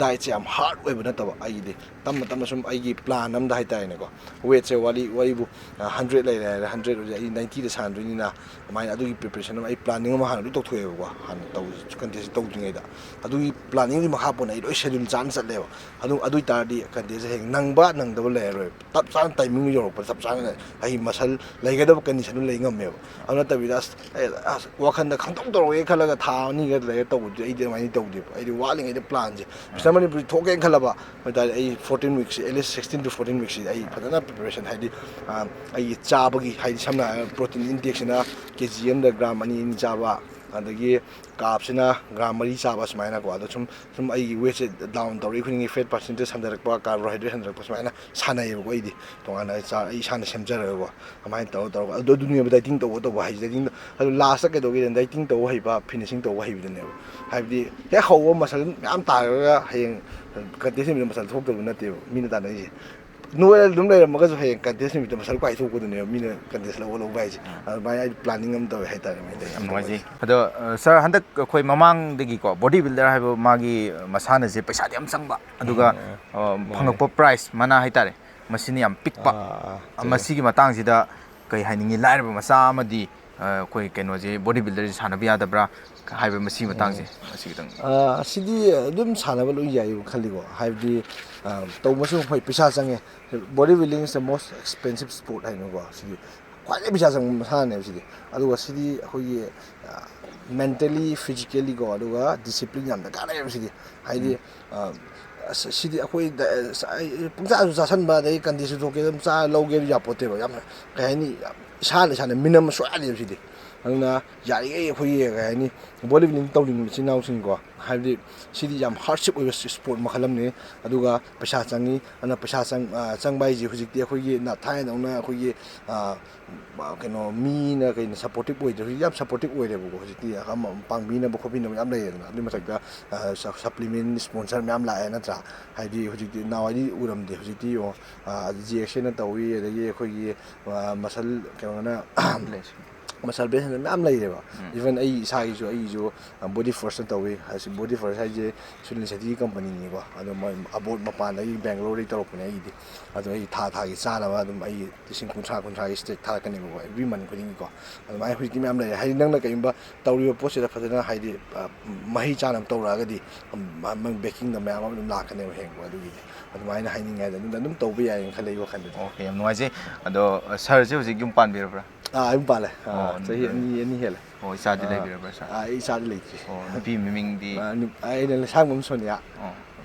ꯗꯥꯏꯠꯁꯦ ꯌꯥꯝ ꯍꯥꯔꯗ ꯑꯣꯏꯕ ꯅꯠꯇꯕ, ꯑꯩꯒꯤꯗꯤ ꯇꯞꯅ ꯇꯞꯅ ꯁꯨꯝ ꯑꯩꯒꯤ ꯄ꯭ꯂꯥꯟ ꯑꯃꯗ ꯍꯥꯏꯇꯥꯔꯦꯅꯦꯀꯣ꯫ ꯋꯦꯠꯁꯦ ꯋꯥꯔꯤ ꯋꯥꯔꯤꯕꯨ ꯍꯟꯗ꯭ꯔꯦꯗ ꯂꯩꯔꯦ ꯍꯥꯏꯔꯦ, ꯍꯟꯗ꯭ꯔꯦꯗ ꯍꯧꯖꯤꯛ ꯑꯩ ꯅꯥꯏꯟꯇꯤꯗ ꯁꯥꯟꯅꯗꯣꯏꯅꯤꯅ, ꯑꯗꯨꯃꯥꯏꯅ ꯑꯗꯨꯒꯤ ꯄ꯭ꯔꯤꯄꯔꯦꯁꯟ ꯑꯃ ꯑꯩ ꯄ꯭ꯂꯥꯅꯤꯡ ꯑꯃ ꯍꯥꯟꯅ ꯂꯣꯏ ꯇꯧꯊꯣꯛꯑꯦꯕꯀꯣ꯫ ꯍꯥꯟꯅ ꯇꯧ ꯀꯟꯇꯦꯁꯁꯦ ꯇꯧꯗ꯭ꯔꯤꯉꯩꯗ ꯑꯗꯨꯒꯤ ꯄ꯭ꯂꯥꯅꯤꯡꯒꯤ ꯃꯈꯥ ꯄꯣꯟꯅ ꯑꯩ ꯂꯣꯏ ꯁꯦꯗ꯭ꯌꯨꯜ ꯆꯥꯅ ꯆꯠꯂꯦꯕ꯫ ꯑꯗꯨ ꯑꯗꯨ ꯑꯣꯏꯇꯥꯔꯗꯤ ꯀꯟꯇꯦꯁꯁꯦ ꯍꯌꯦꯡ ꯅꯪꯕ ꯅꯪꯗꯕ ꯂꯩꯔꯔꯣꯏ꯫ ꯆꯞ ꯆꯥꯅ ꯇꯥꯏꯃꯤꯡꯗꯨ ꯌꯧꯔꯛꯄꯗ ꯆꯞ ꯆꯥꯅ ꯑꯩ ꯃꯁꯜ ꯂꯩꯒꯗꯕ ꯀꯟꯗꯤꯁꯟꯗꯨ ꯂꯩ ꯉꯝꯃꯦꯕ꯫ ꯑꯗꯨ ꯅꯠꯇꯕꯤꯗ ꯑꯁ ꯑꯩ ꯑꯁ ꯋꯥꯈꯟꯗ ꯈꯪꯇꯧ ꯇꯧꯔꯒꯦ ꯈꯜꯂꯒ ꯊꯥ ꯑꯅꯤꯒ ꯂꯩꯔ ꯇꯧꯕꯗꯨꯗꯤ ꯑꯩꯗꯤ ꯑꯗꯨꯃꯥꯏꯅ ꯇꯧꯗꯦꯕ꯫ ꯑꯩꯗꯤ ꯋꯥꯠꯂꯤꯉꯩꯗ ꯄ꯭ꯂꯥꯟꯁꯦ, ꯃꯤꯁꯇꯔ ꯃꯅꯤꯄꯨꯔꯤ ꯊꯣꯛꯀꯦꯅ ꯈꯜꯂꯕ ꯑꯣꯏꯇꯥꯔꯗꯤ ꯑꯩ fourteen weeks, at least sixteen to fourteen weeks ꯑꯩ ꯐꯖꯅ ꯄ꯭ꯔꯤꯄꯔꯦꯁꯟ, ꯍꯥꯏꯗꯤ ꯑꯩꯒꯤ ꯆꯥꯕꯒꯤ, ꯍꯥꯏꯗꯤ ꯁꯝꯅ ꯍꯥꯏꯔꯕꯗ ꯄ꯭ꯔꯣꯇꯤꯟ ꯏꯟꯇꯦꯛꯁꯤꯅ ꯀꯦ ꯖꯤ ꯑꯃꯗ ꯒ꯭ꯔꯥꯝ ꯑꯅꯤ ꯑꯅꯤ ꯆꯥꯕ, ꯑꯗꯒꯤ ꯀꯥꯞꯁꯤꯅ ꯒ꯭ꯔꯥꯝ ꯃꯔꯤ ꯆꯥꯕ, ꯁꯨꯃꯥꯏꯅꯀꯣ꯫ ꯑꯗꯣ ꯁꯨꯝ ꯁꯨꯝ ꯑꯩꯒꯤ ꯋꯦꯠꯁꯦ ꯗꯥꯎꯟ ꯇꯧꯔꯛꯏ ꯈꯨꯗꯤꯡꯒꯤ ꯐꯦꯠ ꯄꯥꯔꯁꯦꯟꯇꯦꯖ ꯍꯟꯊꯔꯛꯄ, ꯀꯥꯔꯕꯣꯍꯥꯏꯗ꯭ꯔꯦꯠ ꯍꯟꯊꯔꯛꯄ, ꯁꯨꯃꯥꯏꯅ ꯁꯥꯟꯅꯩꯌꯦꯕꯀꯣ꯫ ꯑꯩꯗꯤ ꯇꯣꯉꯥꯟꯅ ꯑꯩ ꯆꯥ-, ꯑꯩ ꯏꯁꯥꯅ ꯁꯦꯝꯖꯔꯒꯀꯣ, ꯑꯗꯨꯃꯥꯏꯅ ꯇꯧꯔ ꯇꯧꯔꯒ ꯑꯗꯨ ꯑꯗꯨꯅꯦꯕ ꯗꯥꯏꯇꯤꯡ ꯇꯧꯕ ꯇꯧꯕ ꯍꯥꯏꯁꯦ꯫ ꯗꯥꯏꯇꯤꯡ ꯑꯗꯨ ꯂꯥꯁꯇ ꯀꯩꯗꯧꯒꯦꯗ, ꯗꯥꯏꯇꯤꯡ ꯇꯧꯕ ꯍꯩꯕ, ꯐꯤꯠꯅꯦꯁꯤꯡ ꯇꯧꯕ ꯍꯩꯕꯗꯨꯅꯦꯕ꯫ ꯍꯥꯏꯕꯗꯤ ꯍꯦꯛ ꯍꯧꯕ ꯃꯁꯜ ꯃꯌꯥꯝ ꯇꯥꯔꯒ ꯍꯌꯦꯡ ꯀꯟꯇꯦꯁ ꯅꯨꯃꯤꯠꯇ ꯃꯁꯜ ꯊꯣꯛꯇꯕꯗꯨ ꯅꯠꯇꯦꯕ ꯃꯤꯅ ꯇꯥꯟꯅꯔꯤꯁꯦ꯫ ꯅꯣꯏꯔ ꯑꯗꯨꯝ ꯂꯩꯔꯝꯃꯒꯁꯨ ꯍꯌꯦꯡ ꯀꯟꯇꯦꯁ ꯅꯨꯃꯤꯠꯇ ꯃꯁꯜ ꯈ꯭ꯋꯥꯏ ꯊꯣꯛꯄꯗꯨꯅꯦꯕ ꯃꯤꯅ ꯀꯟꯇꯦꯁ ꯂꯧꯕ ꯂꯧꯕ ꯍꯥꯏꯁꯦ꯫ ꯑꯗꯨꯃꯥꯏꯅ ꯑꯩ ꯄ꯭ꯂꯥꯅꯤꯡ ꯑꯃ ꯇꯧꯋꯦ ꯍꯥꯏꯇꯥꯔꯦ꯫ ꯃꯩꯇꯩ ꯌꯥꯝ ꯅꯨꯡꯉꯥꯏꯖꯩ꯫ ꯑꯗꯣ, ꯑ, ꯁꯥꯔ, ꯍꯟꯗꯛ ꯑꯩꯈꯣꯏ ꯃꯃꯥꯡꯗꯒꯤꯀꯣ, ꯕꯣꯗꯤ ꯕꯤꯜꯗꯔ ꯍꯥꯏꯕ ꯃꯥꯒꯤ ꯃꯁꯥꯟꯅꯁꯦ ꯄꯩꯁꯥꯗꯤ ꯌꯥꯝ ꯆꯪꯕ, ꯑꯗꯨꯒ, ꯎꯝ, ꯑ, ꯃꯥꯅꯦ꯫ ꯐꯪꯉꯛꯄ ꯄ꯭ꯔꯥꯏꯖ ꯃꯅꯥ ꯍꯥꯏꯇꯥꯔꯦ, ꯃꯁꯤꯅ ꯌꯥꯝ ꯄꯤꯛꯄ, ꯑꯥ, ꯑꯥ, ꯑꯥ, ꯑ, ꯆꯨꯝꯃꯦ꯫ ꯃꯁꯤꯒꯤ ꯃꯇꯥꯡꯁꯤꯗ ꯀꯩ ꯍꯥꯏꯅꯤꯡꯉꯤ? ꯂꯥꯏꯔꯕ ꯃꯆꯥ ꯑꯃꯗꯤ, ꯑ, ꯑꯩꯈꯣꯏ ꯀꯩꯅꯣꯁꯦ, ꯕꯣꯗꯤ ꯕꯤꯜꯗꯔꯁꯦ ꯁꯥꯟꯅꯕ ꯌꯥꯗꯕ꯭ꯔꯥ ꯍꯥꯏꯕ ꯃꯁꯤꯒꯤ ꯃꯇꯥꯡꯁꯦ, ꯎꯝ꯫ ꯃꯁꯤ ꯈꯤꯇꯪ꯫ ꯑ, ꯁꯤꯗꯤ ꯑꯗꯨꯝ ꯁꯥꯟꯅꯕ ꯂꯣꯏ ꯌꯥꯏ ꯈꯜꯂꯤꯀꯣ, ꯍꯥꯏꯕꯗꯤ, ꯑ, ꯇꯧꯕꯁꯨ ꯍꯣꯏ ꯄꯩꯁꯥ ꯆꯪꯉꯦ, body building is the most expensive sport ꯍꯥꯏꯅꯀꯣ꯫ ꯁꯤꯗꯤ ꯈ꯭ꯋꯥꯏꯗꯒꯤ ꯄꯩꯁꯥ ꯆꯪꯕ ꯃꯁꯥꯟꯅꯅꯦꯕ ꯁꯤꯗꯤ꯫ ꯑꯗꯨꯒ ꯁꯤꯗꯤ ꯑꯩꯈꯣꯏꯒꯤ, ꯑ, mentally, physically ꯀꯣ, ꯑꯗꯨꯒ discipline ꯌꯥꯝ ꯗꯔꯀꯥꯔ ꯂꯩꯌꯦꯕ ꯁꯤꯗꯤ꯫ ꯍꯥꯏꯗꯤ, ꯎꯝ꯫ ꯑ, ꯑꯁ, ꯁꯤꯗꯤ ꯑꯩꯈꯣꯏ ꯗ-, ꯑꯁ, ꯑꯩ ꯄꯨꯡꯆꯥꯁꯨ ꯆꯥꯁꯟꯕ, ꯑꯗꯩ ꯀꯟꯗꯤꯁꯟ ꯊꯣꯛꯀꯦ ꯑꯗꯨꯝ ꯆꯥꯔ ꯂꯧꯒꯦ ꯌꯥꯄꯣꯠꯇꯦꯕ꯫ ꯌꯥꯝꯅ, ꯀꯩ ꯍꯥꯏꯅꯤ, ꯌꯥꯝ ꯏꯁꯥꯅ ꯏꯁꯥꯅ ꯃꯤꯅꯝ ꯁꯣꯛꯍꯜꯂꯦꯕ ꯁꯤꯗꯤ꯫ ꯑꯗꯨꯅ ꯌꯥꯔꯤꯈꯩ ꯑꯩꯈꯣꯏꯒꯤ ꯀꯩ ꯍꯥꯏꯅꯤ, ꯕꯣꯗꯤ ꯕꯤꯜꯗꯤꯡ ꯇꯧꯅꯤꯡꯕ ꯏꯆꯤꯟ ꯏꯅꯥꯎꯁꯤꯡꯀꯣ, ꯍꯥꯏꯕꯗꯤ ꯁꯤꯗꯤ ꯌꯥꯝ ꯍꯥꯔꯗꯁꯤꯞ ꯑꯣꯏꯕ ꯏꯁꯄꯣꯔꯠ ꯃꯈꯜ ꯑꯃꯅꯤ꯫ ꯑꯗꯨꯒ ꯄꯩꯁꯥ ꯆꯪꯉꯤ꯫ ꯑꯗꯨꯅ ꯄꯩꯁꯥ ꯆꯪ-, ꯑ, ꯆꯪꯕ ꯍꯥꯏꯁꯦ ꯍꯧꯖꯤꯛꯇꯤ ꯑꯩꯈꯣꯏꯒꯤ ꯅ-, ꯊꯥꯏꯅꯗꯧꯅ ꯑꯩꯈꯣꯏꯒꯤ, ꯑ, ꯀꯩꯅꯣ, ꯃꯤꯅ ꯀꯩꯅ ꯁꯞꯄꯣꯔꯇꯤꯞ ꯑꯣꯏꯗ꯭ꯔꯦ꯫ ꯍꯧꯖꯤꯛꯇꯤ ꯌꯥꯝ ꯁꯞꯄꯣꯔꯇꯤꯞ ꯑꯣꯏꯔꯦꯕꯀꯣ꯫ ꯍꯧꯖꯤꯛꯇꯤ ꯑꯃ ꯄꯥꯡꯕꯤꯅꯕ ꯈꯣꯠꯄꯤꯅꯕ ꯌꯥꯝ ꯂꯩꯔꯦꯗꯅ꯫ ꯑꯗꯨꯏ ꯃꯊꯛꯇ, ꯑ, ꯁ-, ꯁꯄ꯭ꯂꯤꯃꯦꯟ ꯏꯁꯄꯣꯟꯁꯔ ꯃꯌꯥꯝ ꯂꯥꯛꯑꯦ ꯅꯠꯇ꯭ꯔꯥ? ꯍꯥꯏꯗꯤ ꯍꯧꯖꯤꯛꯇꯤ ꯅꯍꯥꯟꯋꯥꯏꯗꯤ ꯎꯔꯝꯗꯦ꯫ ꯍꯧꯖꯤꯛꯇꯤ ꯌꯦꯡꯉꯣ, ꯑ, ꯖꯤ ꯑꯦꯛꯁ ꯑꯦꯅ ꯇꯧꯏ, ꯑꯗꯒꯤ ꯑꯩꯈꯣꯏꯒꯤ, ꯑ, ꯃꯁꯜ ꯀꯩꯅꯣꯅ, ꯃꯁꯜ ꯕꯦꯁꯅ ꯃꯌꯥꯝ ꯂꯩꯔꯦꯕ꯫ ꯎꯝ꯫ Even ꯑꯩ ꯏꯁꯥꯒꯤꯁꯨ, ꯑꯩꯒꯤꯁꯨ, ꯑ, ꯕꯣꯗꯤ ꯐꯥꯔꯁꯅ ꯇꯧꯏ꯫ ꯍꯥꯏꯁꯤ ꯕꯣꯗꯤ ꯐꯥꯔꯁ ꯍꯥꯏꯁꯦ ꯁꯨꯅꯤꯜ ꯁꯦꯇꯤꯒꯤ ꯀꯝꯄꯅꯤꯅꯤꯀꯣ꯫ ꯑꯗꯣ ꯃꯣꯏ ꯑꯕꯣꯠ ꯃꯄꯥꯟꯗꯒꯤ ꯕꯦꯡꯒ꯭ꯂꯣꯔꯗꯒꯤ ꯇꯧꯔꯛꯄꯅꯦ ꯑꯩꯒꯤꯗꯤ꯫ ꯑꯗꯣ ꯑꯩ ꯊꯥ ꯊꯥꯒꯤ ꯆꯥꯅꯕ ꯑꯗꯨꯝ ꯑꯩ ꯂꯤꯁꯤꯡ ꯀꯨꯟꯊ꯭ꯔꯥ, ꯀꯨꯟꯊ꯭ꯔꯥꯒꯤ ꯁ꯭ꯇꯦꯛ ꯊꯥꯔꯛꯀꯅꯦꯕꯀꯣ, every month ꯈꯨꯗꯤꯡꯒꯤꯀꯣ꯫ ꯑꯗꯨꯃꯥꯏꯅ ꯍꯧꯖꯤꯛꯇꯤ ꯃꯌꯥꯝ ꯂꯩꯔꯦ꯫ ꯍꯥꯏꯗꯤ ꯅꯪꯅ ꯀꯩꯒꯨꯝꯕ ꯇꯧꯔꯤꯕ ꯄꯣꯠꯁꯤꯗ ꯐꯖꯅ ꯍꯥꯏꯗꯤ, ꯑ, ꯃꯍꯩ ꯆꯥꯅꯕ ꯇꯧꯔꯛꯑꯒꯗꯤ, ꯎꯝ, ꯃ-, ꯃ-, ꯕꯦꯀꯤꯡꯗ ꯃꯌꯥꯝ ꯑꯃ ꯑꯗꯨꯝ ꯂꯥꯛꯀꯅꯦꯕ ꯍꯌꯦꯡꯀꯣ꯫ ꯑꯗꯨꯒꯤꯗꯤ ꯑꯗꯨꯃꯥꯏꯅ ꯍꯥꯏꯅꯤꯡꯉꯦ ꯍꯥꯏꯗꯤ ꯑꯗꯨꯝ, ꯑꯗꯨꯝ ꯇꯧꯕ ꯌꯥꯏꯌꯦꯅ ꯈꯜꯂꯦ ꯑꯩ ꯋꯥꯈꯜꯗꯗꯤ꯫ ꯑꯣꯀꯦ, ꯌꯥꯝ ꯅꯨꯡꯉꯥꯏꯖꯩ꯫ ꯑꯗꯣ, ꯑ, ꯁꯥꯔꯁꯦ ꯍꯧꯖꯤꯛ ꯌꯨꯝ ꯄꯥꯟꯕꯤꯔꯕ꯭ꯔꯥ? ꯑꯥ, ꯌꯨꯝ ꯄꯥꯜꯂꯦ꯫ ꯑꯥ, ꯑꯣ, ꯆꯍꯤ ꯑꯗꯨ ꯑꯅꯤ, ꯑꯅꯤ ꯍꯦꯜꯂꯦ꯫ ꯑꯣ, ꯏꯆꯥꯗꯤ ꯑꯥ, ꯂꯩꯕꯤꯔꯕ꯭ꯔꯥ, ꯁꯥꯔ? ꯑꯥ, ꯑꯩ ꯏꯆꯥꯗꯤ ꯂꯩꯇ꯭ꯔꯤ꯫ ꯑꯣ, ꯅꯨꯄꯤ ꯃꯃꯤꯡꯗꯤ? ꯑꯥ, ꯅꯨ-, ꯑꯩꯅ ꯂꯩꯁꯥꯡꯕꯝ ꯁꯣꯅꯤꯌꯥ꯫ ꯑꯣ, ꯑꯣ꯫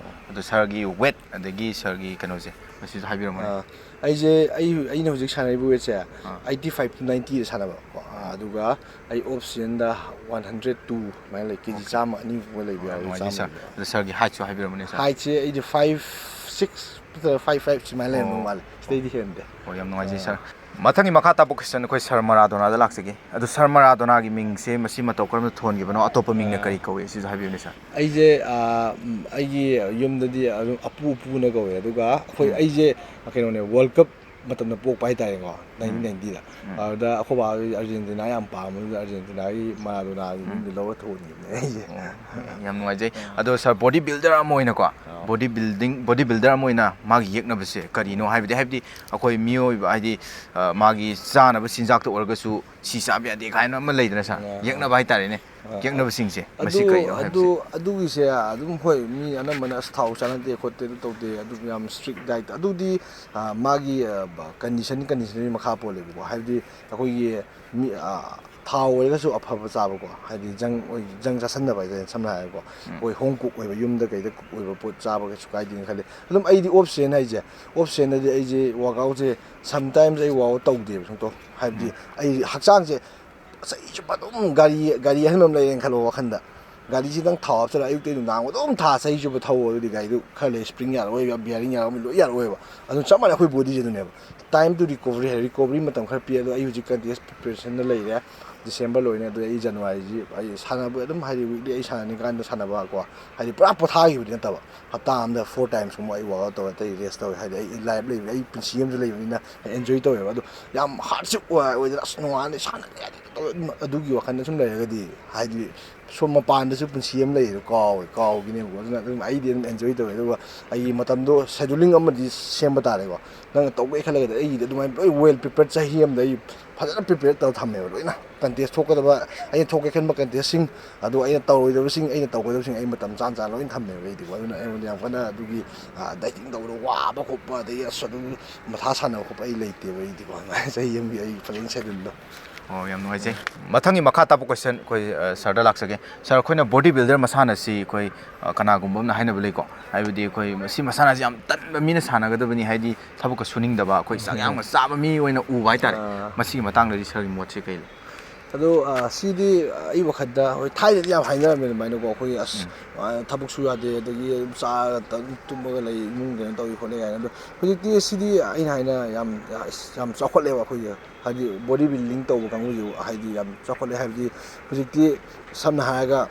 ꯑꯗꯣ ꯁꯥꯔꯒꯤ ꯋꯦꯠ ꯑꯗꯒꯤ ꯁꯥꯔꯒꯤ ꯀꯩꯅꯣꯁꯦ ꯃꯁꯤꯁꯨ ꯍꯥꯏꯕꯤꯔꯝꯃꯣꯅꯦ꯫ ꯑꯥ, ꯑꯩꯁꯦ, ꯑꯩ, ꯑꯩꯅ ꯍꯧꯖꯤꯛ ꯁꯥꯟꯅꯔꯤꯕ ꯋꯦꯠꯁꯦ ꯑꯥ꯫ Eighty five to ninety ꯗ ꯁꯥꯟꯅꯕ ꯀꯣ꯫ ꯑꯥ, ꯑꯗꯨꯒ ꯑꯩ ꯑꯣꯐ ꯁꯤꯖꯟꯗ one hundred two ꯑꯗꯨꯃꯥꯏꯅ ꯂꯩ, ꯀꯦ ꯖꯤ ꯑꯣꯀꯦ꯫ ꯆꯥꯝꯃ ꯑꯅꯤꯒꯨꯝꯕ ꯂꯩꯕ ꯑꯣ, ꯌꯥꯎꯋꯦ, ꯌꯥꯝ ꯅꯨꯡꯉꯥꯏꯖꯩ ꯆꯥꯝꯃ ꯁꯥꯔ꯫ ꯂꯩꯕ꯫ ꯑꯗꯣ ꯁꯥꯔꯒꯤ ꯍꯥꯏꯠꯁꯨ ꯍꯥꯏꯕꯤꯔꯝꯃꯣꯅꯦ, ꯁꯥꯔ꯫ ꯍꯥꯏꯠꯁꯦ ꯑꯩꯗꯤ five six ꯅꯠꯇ꯭ꯔꯒ five five ꯁꯨꯃꯥꯏꯅ ꯂꯩꯔꯝꯗꯧ ꯑꯣ꯫ ꯃꯥꯜꯂꯦ, ꯁꯤꯗꯩꯗꯤ ꯍꯦꯟꯗꯦ꯫ ꯑꯣ, ꯌꯥꯝ ꯅꯨꯡꯉꯥꯏꯖꯩ, ꯑꯥ꯫ ꯁꯥꯔ꯫ ꯃꯊꯪꯒꯤ ꯃꯈꯥ ꯇꯥꯕ ꯀꯣꯏꯁꯟ ꯑꯩꯈꯣꯏ ꯁꯥꯔ ꯃꯔꯥꯗꯣꯅꯥꯗ ꯂꯥꯛꯆꯒꯦ꯫ ꯑꯗꯣ ꯁꯥꯔ ꯃꯔꯥꯗꯣꯅꯥꯒꯤ ꯃꯤꯡꯁꯦ ꯃꯁꯤ ꯃꯇꯧ ꯀꯔꯝꯅ ꯊꯣꯟꯈꯤꯕꯅꯣ? ꯑꯇꯣꯞꯄ ꯃꯤꯡꯅ ꯑꯥ꯫ ꯀꯔꯤ ꯀꯧꯏ? ꯁꯤꯁꯨ ꯍꯥꯏꯕꯤꯌꯨꯅꯦ, ꯁꯥꯔ꯫ ꯑꯩꯁꯦ, ꯑꯥ, ꯎꯝ, ꯑꯩꯒꯤ ꯌꯨꯝꯗꯗꯤ ꯑꯗꯨꯝ ꯑꯄꯨ ꯑꯄꯨꯅ ꯀꯧꯋꯦ, ꯑꯗꯨꯒ ꯑꯩꯈꯣꯏ, ꯎꯝ꯫ ꯑꯩꯁꯦ ꯀꯩꯅꯣꯅꯦ, ꯋꯥꯔꯜ ꯀꯞ ꯃꯇꯝꯗ ꯄꯣꯛꯄ ꯍꯥꯏꯇꯥꯔꯦꯀꯣ, ꯎꯝ꯫ Nineteen ninety ꯗ꯫ ꯎꯝ꯫ ꯑꯗꯨꯗ ꯑꯩꯈꯣꯏ ꯕꯥ ꯑꯔꯖꯦꯟꯇꯤꯅꯥ ꯌꯥꯝ ꯄꯥꯝꯕꯗꯨꯗ ꯑꯔꯖꯦꯟꯇꯤꯅꯥꯒꯤ ꯃꯔꯥꯗꯣꯅꯥꯒꯤ ꯎꯝ꯫ ꯃꯤꯡꯗꯣ ꯂꯧꯔ ꯊꯣꯟꯈꯤꯕꯅꯦ ꯑꯩꯁꯦ꯫ ꯑꯣ, ꯌꯥꯝ ꯅꯨꯡꯉꯥꯏꯖꯩ꯫ ꯑꯥ꯫ ꯑꯗꯣ ꯁꯥꯔ, ꯕꯣꯗꯤ ꯕꯤꯜꯗꯔ ꯑꯃ ꯑꯣꯏꯅꯀꯣ, ꯑꯥ꯫ ꯕꯣꯗꯤ ꯕꯤꯜꯗꯤꯡ, ꯕꯣꯗꯤ ꯕꯤꯜꯗꯔ ꯑꯃ ꯑꯣꯏꯅ ꯃꯥꯒꯤ ꯌꯦꯛꯅꯕꯁꯦ ꯀꯔꯤꯅꯣ? ꯍꯥꯏꯕꯗꯤ, ꯍꯥꯏꯕꯗꯤ ꯑꯩꯈꯣꯏ ꯃꯤꯑꯣꯏꯕ ꯍꯥꯏꯗꯤ, ꯑ, ꯃꯥꯒꯤ ꯆꯥꯅꯕ ꯆꯤꯟꯖꯥꯛꯇ ꯑꯣꯏꯔꯒꯁꯨ ꯁꯤ ꯆꯥꯕ ꯌꯥꯗꯦ ꯀꯥꯏꯅ ꯑꯃ ꯂꯩꯗꯅ, ꯁꯥꯔ? ꯑꯥ, ꯑꯥ꯫ ꯌꯦꯛꯅꯕ ꯍꯥꯏꯇꯥꯔꯦꯅꯦ꯫ ꯑꯥ, ꯌꯦꯛꯅꯕꯁꯤꯡꯁꯦ ꯑꯗꯨ, ꯃꯁꯤ ꯀꯔꯤꯅꯣ ꯑꯗꯨ, ꯍꯥꯏꯕꯁꯦ? ꯑꯗꯨꯒꯤꯁꯦ ꯑꯗꯨꯝ ꯍꯣꯏ, ꯃꯤ ꯑꯅꯝꯕꯅ "ꯑꯁ, ꯊꯥꯎ ꯆꯥꯅꯗꯦ ꯈꯣꯠꯇꯦ, ꯑꯗꯨ ꯇꯧꯗꯦ", ꯑꯗꯨ ꯌꯥꯝ ꯏꯁꯇ꯭ꯔꯤꯛ ꯗꯥꯏꯠ, ꯑꯗꯨꯗꯤ, ꯑ, ꯃꯥꯒꯤ, ꯑ, ꯕ-, ꯀꯟꯗꯤꯁꯟ, ꯀꯟꯗꯤꯁꯟꯒꯤ ꯃꯈꯥ ꯄꯣꯜꯂꯦꯕꯀꯣ꯫ ꯍꯥꯏꯕꯗꯤ ꯑꯩꯈꯣꯏꯒꯤ ꯃꯤ, ꯑ, ꯊꯥꯎ ꯑꯣꯏꯔꯒꯁꯨ ꯑꯐꯕ ꯆꯥꯕꯀꯣ, ꯍꯥꯏꯗꯤ ꯖꯪ ꯑꯣꯏ-, ꯖꯪ ꯆꯥꯁꯟꯗꯕ ꯍꯥꯏꯇꯥꯔꯦ, ꯁꯝꯅ ꯍꯥꯏꯔꯕꯀꯣ꯫ ꯎꯝ꯫ ꯑꯩꯈꯣꯏ ꯍꯣꯝ ꯀꯨꯛ ꯑꯣꯏꯕ, ꯌꯨꯝꯗ ꯀꯩꯗ ꯀꯨꯛ ꯑꯣꯏꯕ ꯄꯣꯠ ꯆꯥꯕ ꯀꯩꯁꯨ ꯀꯥꯏꯗꯦꯅ ꯈꯜꯂꯤ꯫ ꯑꯗꯨꯝ ꯑꯩꯗꯤ ꯑꯣꯐ ꯁꯤꯖꯟ ꯍꯥꯏꯁꯦ, ꯑꯣꯐ ꯁꯤꯖꯟꯗꯗꯤ ꯑꯩꯁꯦ ꯋꯥꯛ ꯑꯥꯎꯠꯁꯦ sometimes ꯑꯩ ꯋꯥꯛ ꯑꯥꯎꯠ ꯇꯧꯗꯦꯕ ꯁꯨꯡꯇꯧ꯫ ꯍꯥꯏꯕꯗꯤ ꯎꯝ꯫ ꯑꯩ ꯍꯛꯆꯥꯡꯁꯦ ꯆꯍꯤ ꯆꯨꯞꯄ ꯑꯗꯨꯝ ꯒꯥꯔꯤ, ꯒꯥꯔꯤ ꯑꯍꯟꯕ ꯑꯃ ꯂꯩꯔꯦꯅ ꯈꯜꯂꯣ ꯋꯥꯈꯟꯗ꯫ ꯒꯥꯔꯤꯁꯤꯗꯪ ꯊꯥꯎ ꯍꯥꯞꯆꯤꯜꯂꯒ ꯑꯌꯨꯛꯇꯩ ꯅꯨꯡꯗꯥꯡ ꯑꯗꯨꯝ ꯊꯥ ꯆꯍꯤ ꯆꯨꯞꯄ ꯊꯧꯑꯣ, ꯑꯗꯨꯗꯤ ꯒꯥꯔꯤꯗꯨ ꯈꯔ ꯂꯩ spring ꯌꯥꯔꯛꯑꯣꯏꯕ, bearing ꯌꯥꯔꯛꯑꯣꯏꯕ, ꯂꯣꯏ ꯌꯥꯔꯛꯑꯣꯏꯕ꯫ ꯑꯗꯨ ꯆꯞ ꯃꯥꯟꯅꯩ ꯑꯩꯈꯣꯏ bodyꯁꯦ ꯑꯗꯨꯅꯦꯕ꯫ Time to recovery high, recovery ꯃꯇꯝ ꯈꯔ ꯄꯤ꯫ ꯑꯗꯣ ꯑꯩ ꯍꯧꯖꯤꯛ contest preparationꯗ ꯂꯩꯔꯦ, December ꯂꯣꯏꯅ꯫ ꯑꯗꯣ ꯑꯩ Januaryꯁꯤ ꯑꯩ ꯁꯥꯟꯅꯕ ꯑꯗꯨꯝ, ꯍꯥꯏꯗꯤ, weekly ꯑꯩ ꯁꯥꯟꯅꯅꯤꯡꯀꯥꯟꯗ ꯁꯥꯟꯅꯕꯀꯣ, ꯍꯥꯏꯗꯤ, ꯄꯨꯔꯥ ꯄꯣꯊꯥꯈꯤꯕꯗꯤ ꯅꯠꯇꯕ꯫ ꯍꯞꯇꯥ ꯑꯃꯗ four timesꯀꯨꯝꯕ ꯑꯩ workout ꯇꯧꯔꯦ, ꯑꯇꯩ rest ꯇꯧꯔꯦ꯫ ꯍꯥꯏꯗꯤ, ꯑꯩ life ꯂꯩꯕꯅꯤ, ꯑꯩ ꯄꯨꯟꯁꯤ ꯑꯃꯁꯨ ꯂꯩꯕꯅꯤꯅ ꯑꯩ enjoy ꯇꯧꯋꯦꯕ꯫ ꯑꯗꯣ ꯌꯥꯝ hardship ꯑꯣꯏ-, ꯑꯣꯏꯗꯅ, "ꯑꯁ, ꯅꯣꯡꯉꯥꯟꯕꯗꯩ ꯁꯥꯟꯅꯗ ꯌꯥꯗꯦ" ꯇꯧꯋꯦ, ꯑꯗꯨꯝ ꯑꯗꯨꯒꯤ ꯋꯥꯈꯜꯗ ꯁꯨꯝ ꯂꯩꯔꯒꯗꯤ, ꯍꯥꯏꯗꯤ, ꯁꯣꯝ ꯃꯄꯥꯟꯗꯁꯨ ꯄꯨꯟꯁꯤ ꯑꯃ ꯂꯩꯌꯦꯗꯣ ꯀꯥꯎꯋꯦ, ꯀꯥꯎꯈꯤꯅꯦꯕꯀꯣ꯫ ꯑꯗꯨꯅ ꯑꯗꯨꯝ ꯑꯩꯗꯤ ꯑꯗꯨꯝ enjoy ꯇꯧꯋꯦ꯫ ꯑꯗꯨꯒ ꯑꯩꯒꯤ ꯃꯇꯝꯗꯣ scheduling ꯑꯃꯗꯤ ꯁꯦꯝꯕ ꯇꯥꯔꯦꯀꯣ꯫ ꯅꯪꯅ ꯇꯧꯒꯦ ꯈꯜꯂꯒꯗꯤ ꯑꯩꯒꯤꯗꯤ ꯑꯗꯨꯃꯥꯏꯅ ꯂꯣꯏ well prepared, ꯆꯍꯤ ꯑꯃꯗ ꯑꯩ ꯐꯖꯅ prepare ꯇꯧꯔ ꯊꯝꯃꯦꯕ ꯂꯣꯏꯅ꯫ Contest ꯊꯣꯛꯀꯗꯕ, ꯑꯩꯅ ꯊꯣꯛꯀꯦ ꯈꯟꯕ contestꯁꯤꯡ, ꯑꯗꯨ ꯑꯩꯅ ꯇꯧꯔꯣꯏꯗꯕꯁꯤꯡ, ꯑꯩꯅ ꯇꯧꯒꯗꯕꯁꯤꯡ ꯑꯩ ꯃꯇꯝ ꯆꯥꯅ ꯆꯥꯅ ꯂꯣꯏꯅ ꯊꯝꯃꯦꯕ ꯑꯩꯗꯤꯀꯣ꯫ ꯑꯗꯨꯅ ꯑꯩꯉꯣꯟꯗ ꯌꯥꯝ ꯀꯟꯅ ꯑꯗꯨꯒꯤ, ꯑ, dieting ꯇꯧꯕꯗ ꯋꯥꯕ ꯈꯣꯠꯄ, ꯑꯗꯒꯤ ꯑꯁ ꯑꯗꯨꯝ ꯃꯊꯥ ꯁꯥꯟꯅꯕ ꯈꯣꯠꯄ ꯑꯩ ꯂꯩꯇꯦꯕ ꯑꯩꯗꯤꯀꯣ꯫ ꯑꯗꯨꯃꯥꯏꯅ ꯆꯍꯤ ꯑꯃꯒꯤ ꯑꯩ ꯐꯖꯅ scheduleꯗꯣ꯫ ꯑꯣ, ꯌꯥꯝ ꯅꯨꯡꯉꯥꯏꯖꯩ꯫ ꯃꯊꯪꯒꯤ ꯃꯈꯥ ꯇꯥꯕ question ꯑꯩꯈꯣꯏ, ꯑ, sirꯗ ꯂꯥꯛꯆꯒꯦ꯫ Sir, ꯑꯩꯈꯣꯏꯅ body builder ꯃꯁꯥꯟꯅꯁꯤ ꯑꯩꯈꯣꯏ, ꯑ, ꯀꯅꯥꯒꯨꯝꯕ ꯑꯃꯅ ꯍꯥꯏꯅꯕ ꯂꯩꯀꯣ, ꯍꯥꯏꯕꯗꯤ ꯑꯩꯈꯣꯏ ꯃꯁꯤ ꯃꯁꯥꯟꯅꯁꯤ ꯌꯥꯝ ꯇꯟꯕ ꯃꯤꯅ ꯁꯥꯟꯅꯒꯗꯕꯅꯤ, ꯍꯥꯏꯗꯤ ꯊꯕꯛꯀ ꯁꯨꯅꯤꯡꯗꯕ, ꯑꯩꯈꯣꯏ ꯆꯥꯛ ꯌꯥꯝꯅ ꯆꯥꯕ ꯃꯤ ꯑꯣꯏꯅ ꯎꯕ ꯍꯥꯏꯇꯥꯔꯦ꯫ ꯑꯥ꯫ ꯃꯁꯤꯒꯤ ꯃꯇꯥꯡꯗꯗꯤ sirꯒꯤ ꯃꯣꯠꯁꯤ ꯀꯩ ꯂꯩ? ꯑꯗꯣ, ꯑ, ꯁꯤꯗꯤ ꯑꯩ ꯋꯥꯈꯜꯗ, ꯍꯣꯏ, ꯊꯥꯏꯅꯗꯤ ꯌꯥꯝ ꯍꯥꯏꯅꯔꯝꯃꯦ ꯑꯗꯨꯃꯥꯏꯅꯀꯣ, ꯑꯩꯈꯣꯏ, "ꯑꯁ, ꯎꯝ꯫ ꯑ, ꯊꯕꯛꯁꯨ ꯌꯥꯗꯦ, ꯑꯗꯒꯤ ꯑꯗꯨꯝ ꯆꯥꯔꯒ ꯑꯗꯨꯝ ꯇꯨꯝꯃꯒ ꯂꯩ, ꯏꯃꯨꯡ ꯀꯩꯅꯣ ꯇꯧꯏ ꯈꯣꯠꯂꯤ" ꯀꯥꯏꯅ꯫ ꯑꯗꯣ ꯍꯧꯖꯤꯛꯇꯤ ꯁꯤꯗꯤ ꯑꯩꯅ ꯍꯥꯏꯅ ꯌꯥꯝ, ꯑꯁ, ꯌꯥꯝ ꯆꯥꯎꯈꯠꯂꯦꯕ ꯑꯩꯈꯣꯏꯒꯤ꯫ ꯍꯥꯏꯗꯤ body building ꯇꯧꯕ ꯀꯥꯡꯕꯨꯁꯦ ꯍꯥꯏꯗꯤ ꯌꯥꯝ ꯆꯥꯎꯈꯠꯂꯦ ꯍꯥꯏꯕꯗꯤ ꯍꯧꯖꯤꯛꯇꯤ ꯁꯝꯅ ꯍꯥꯏꯔꯒ,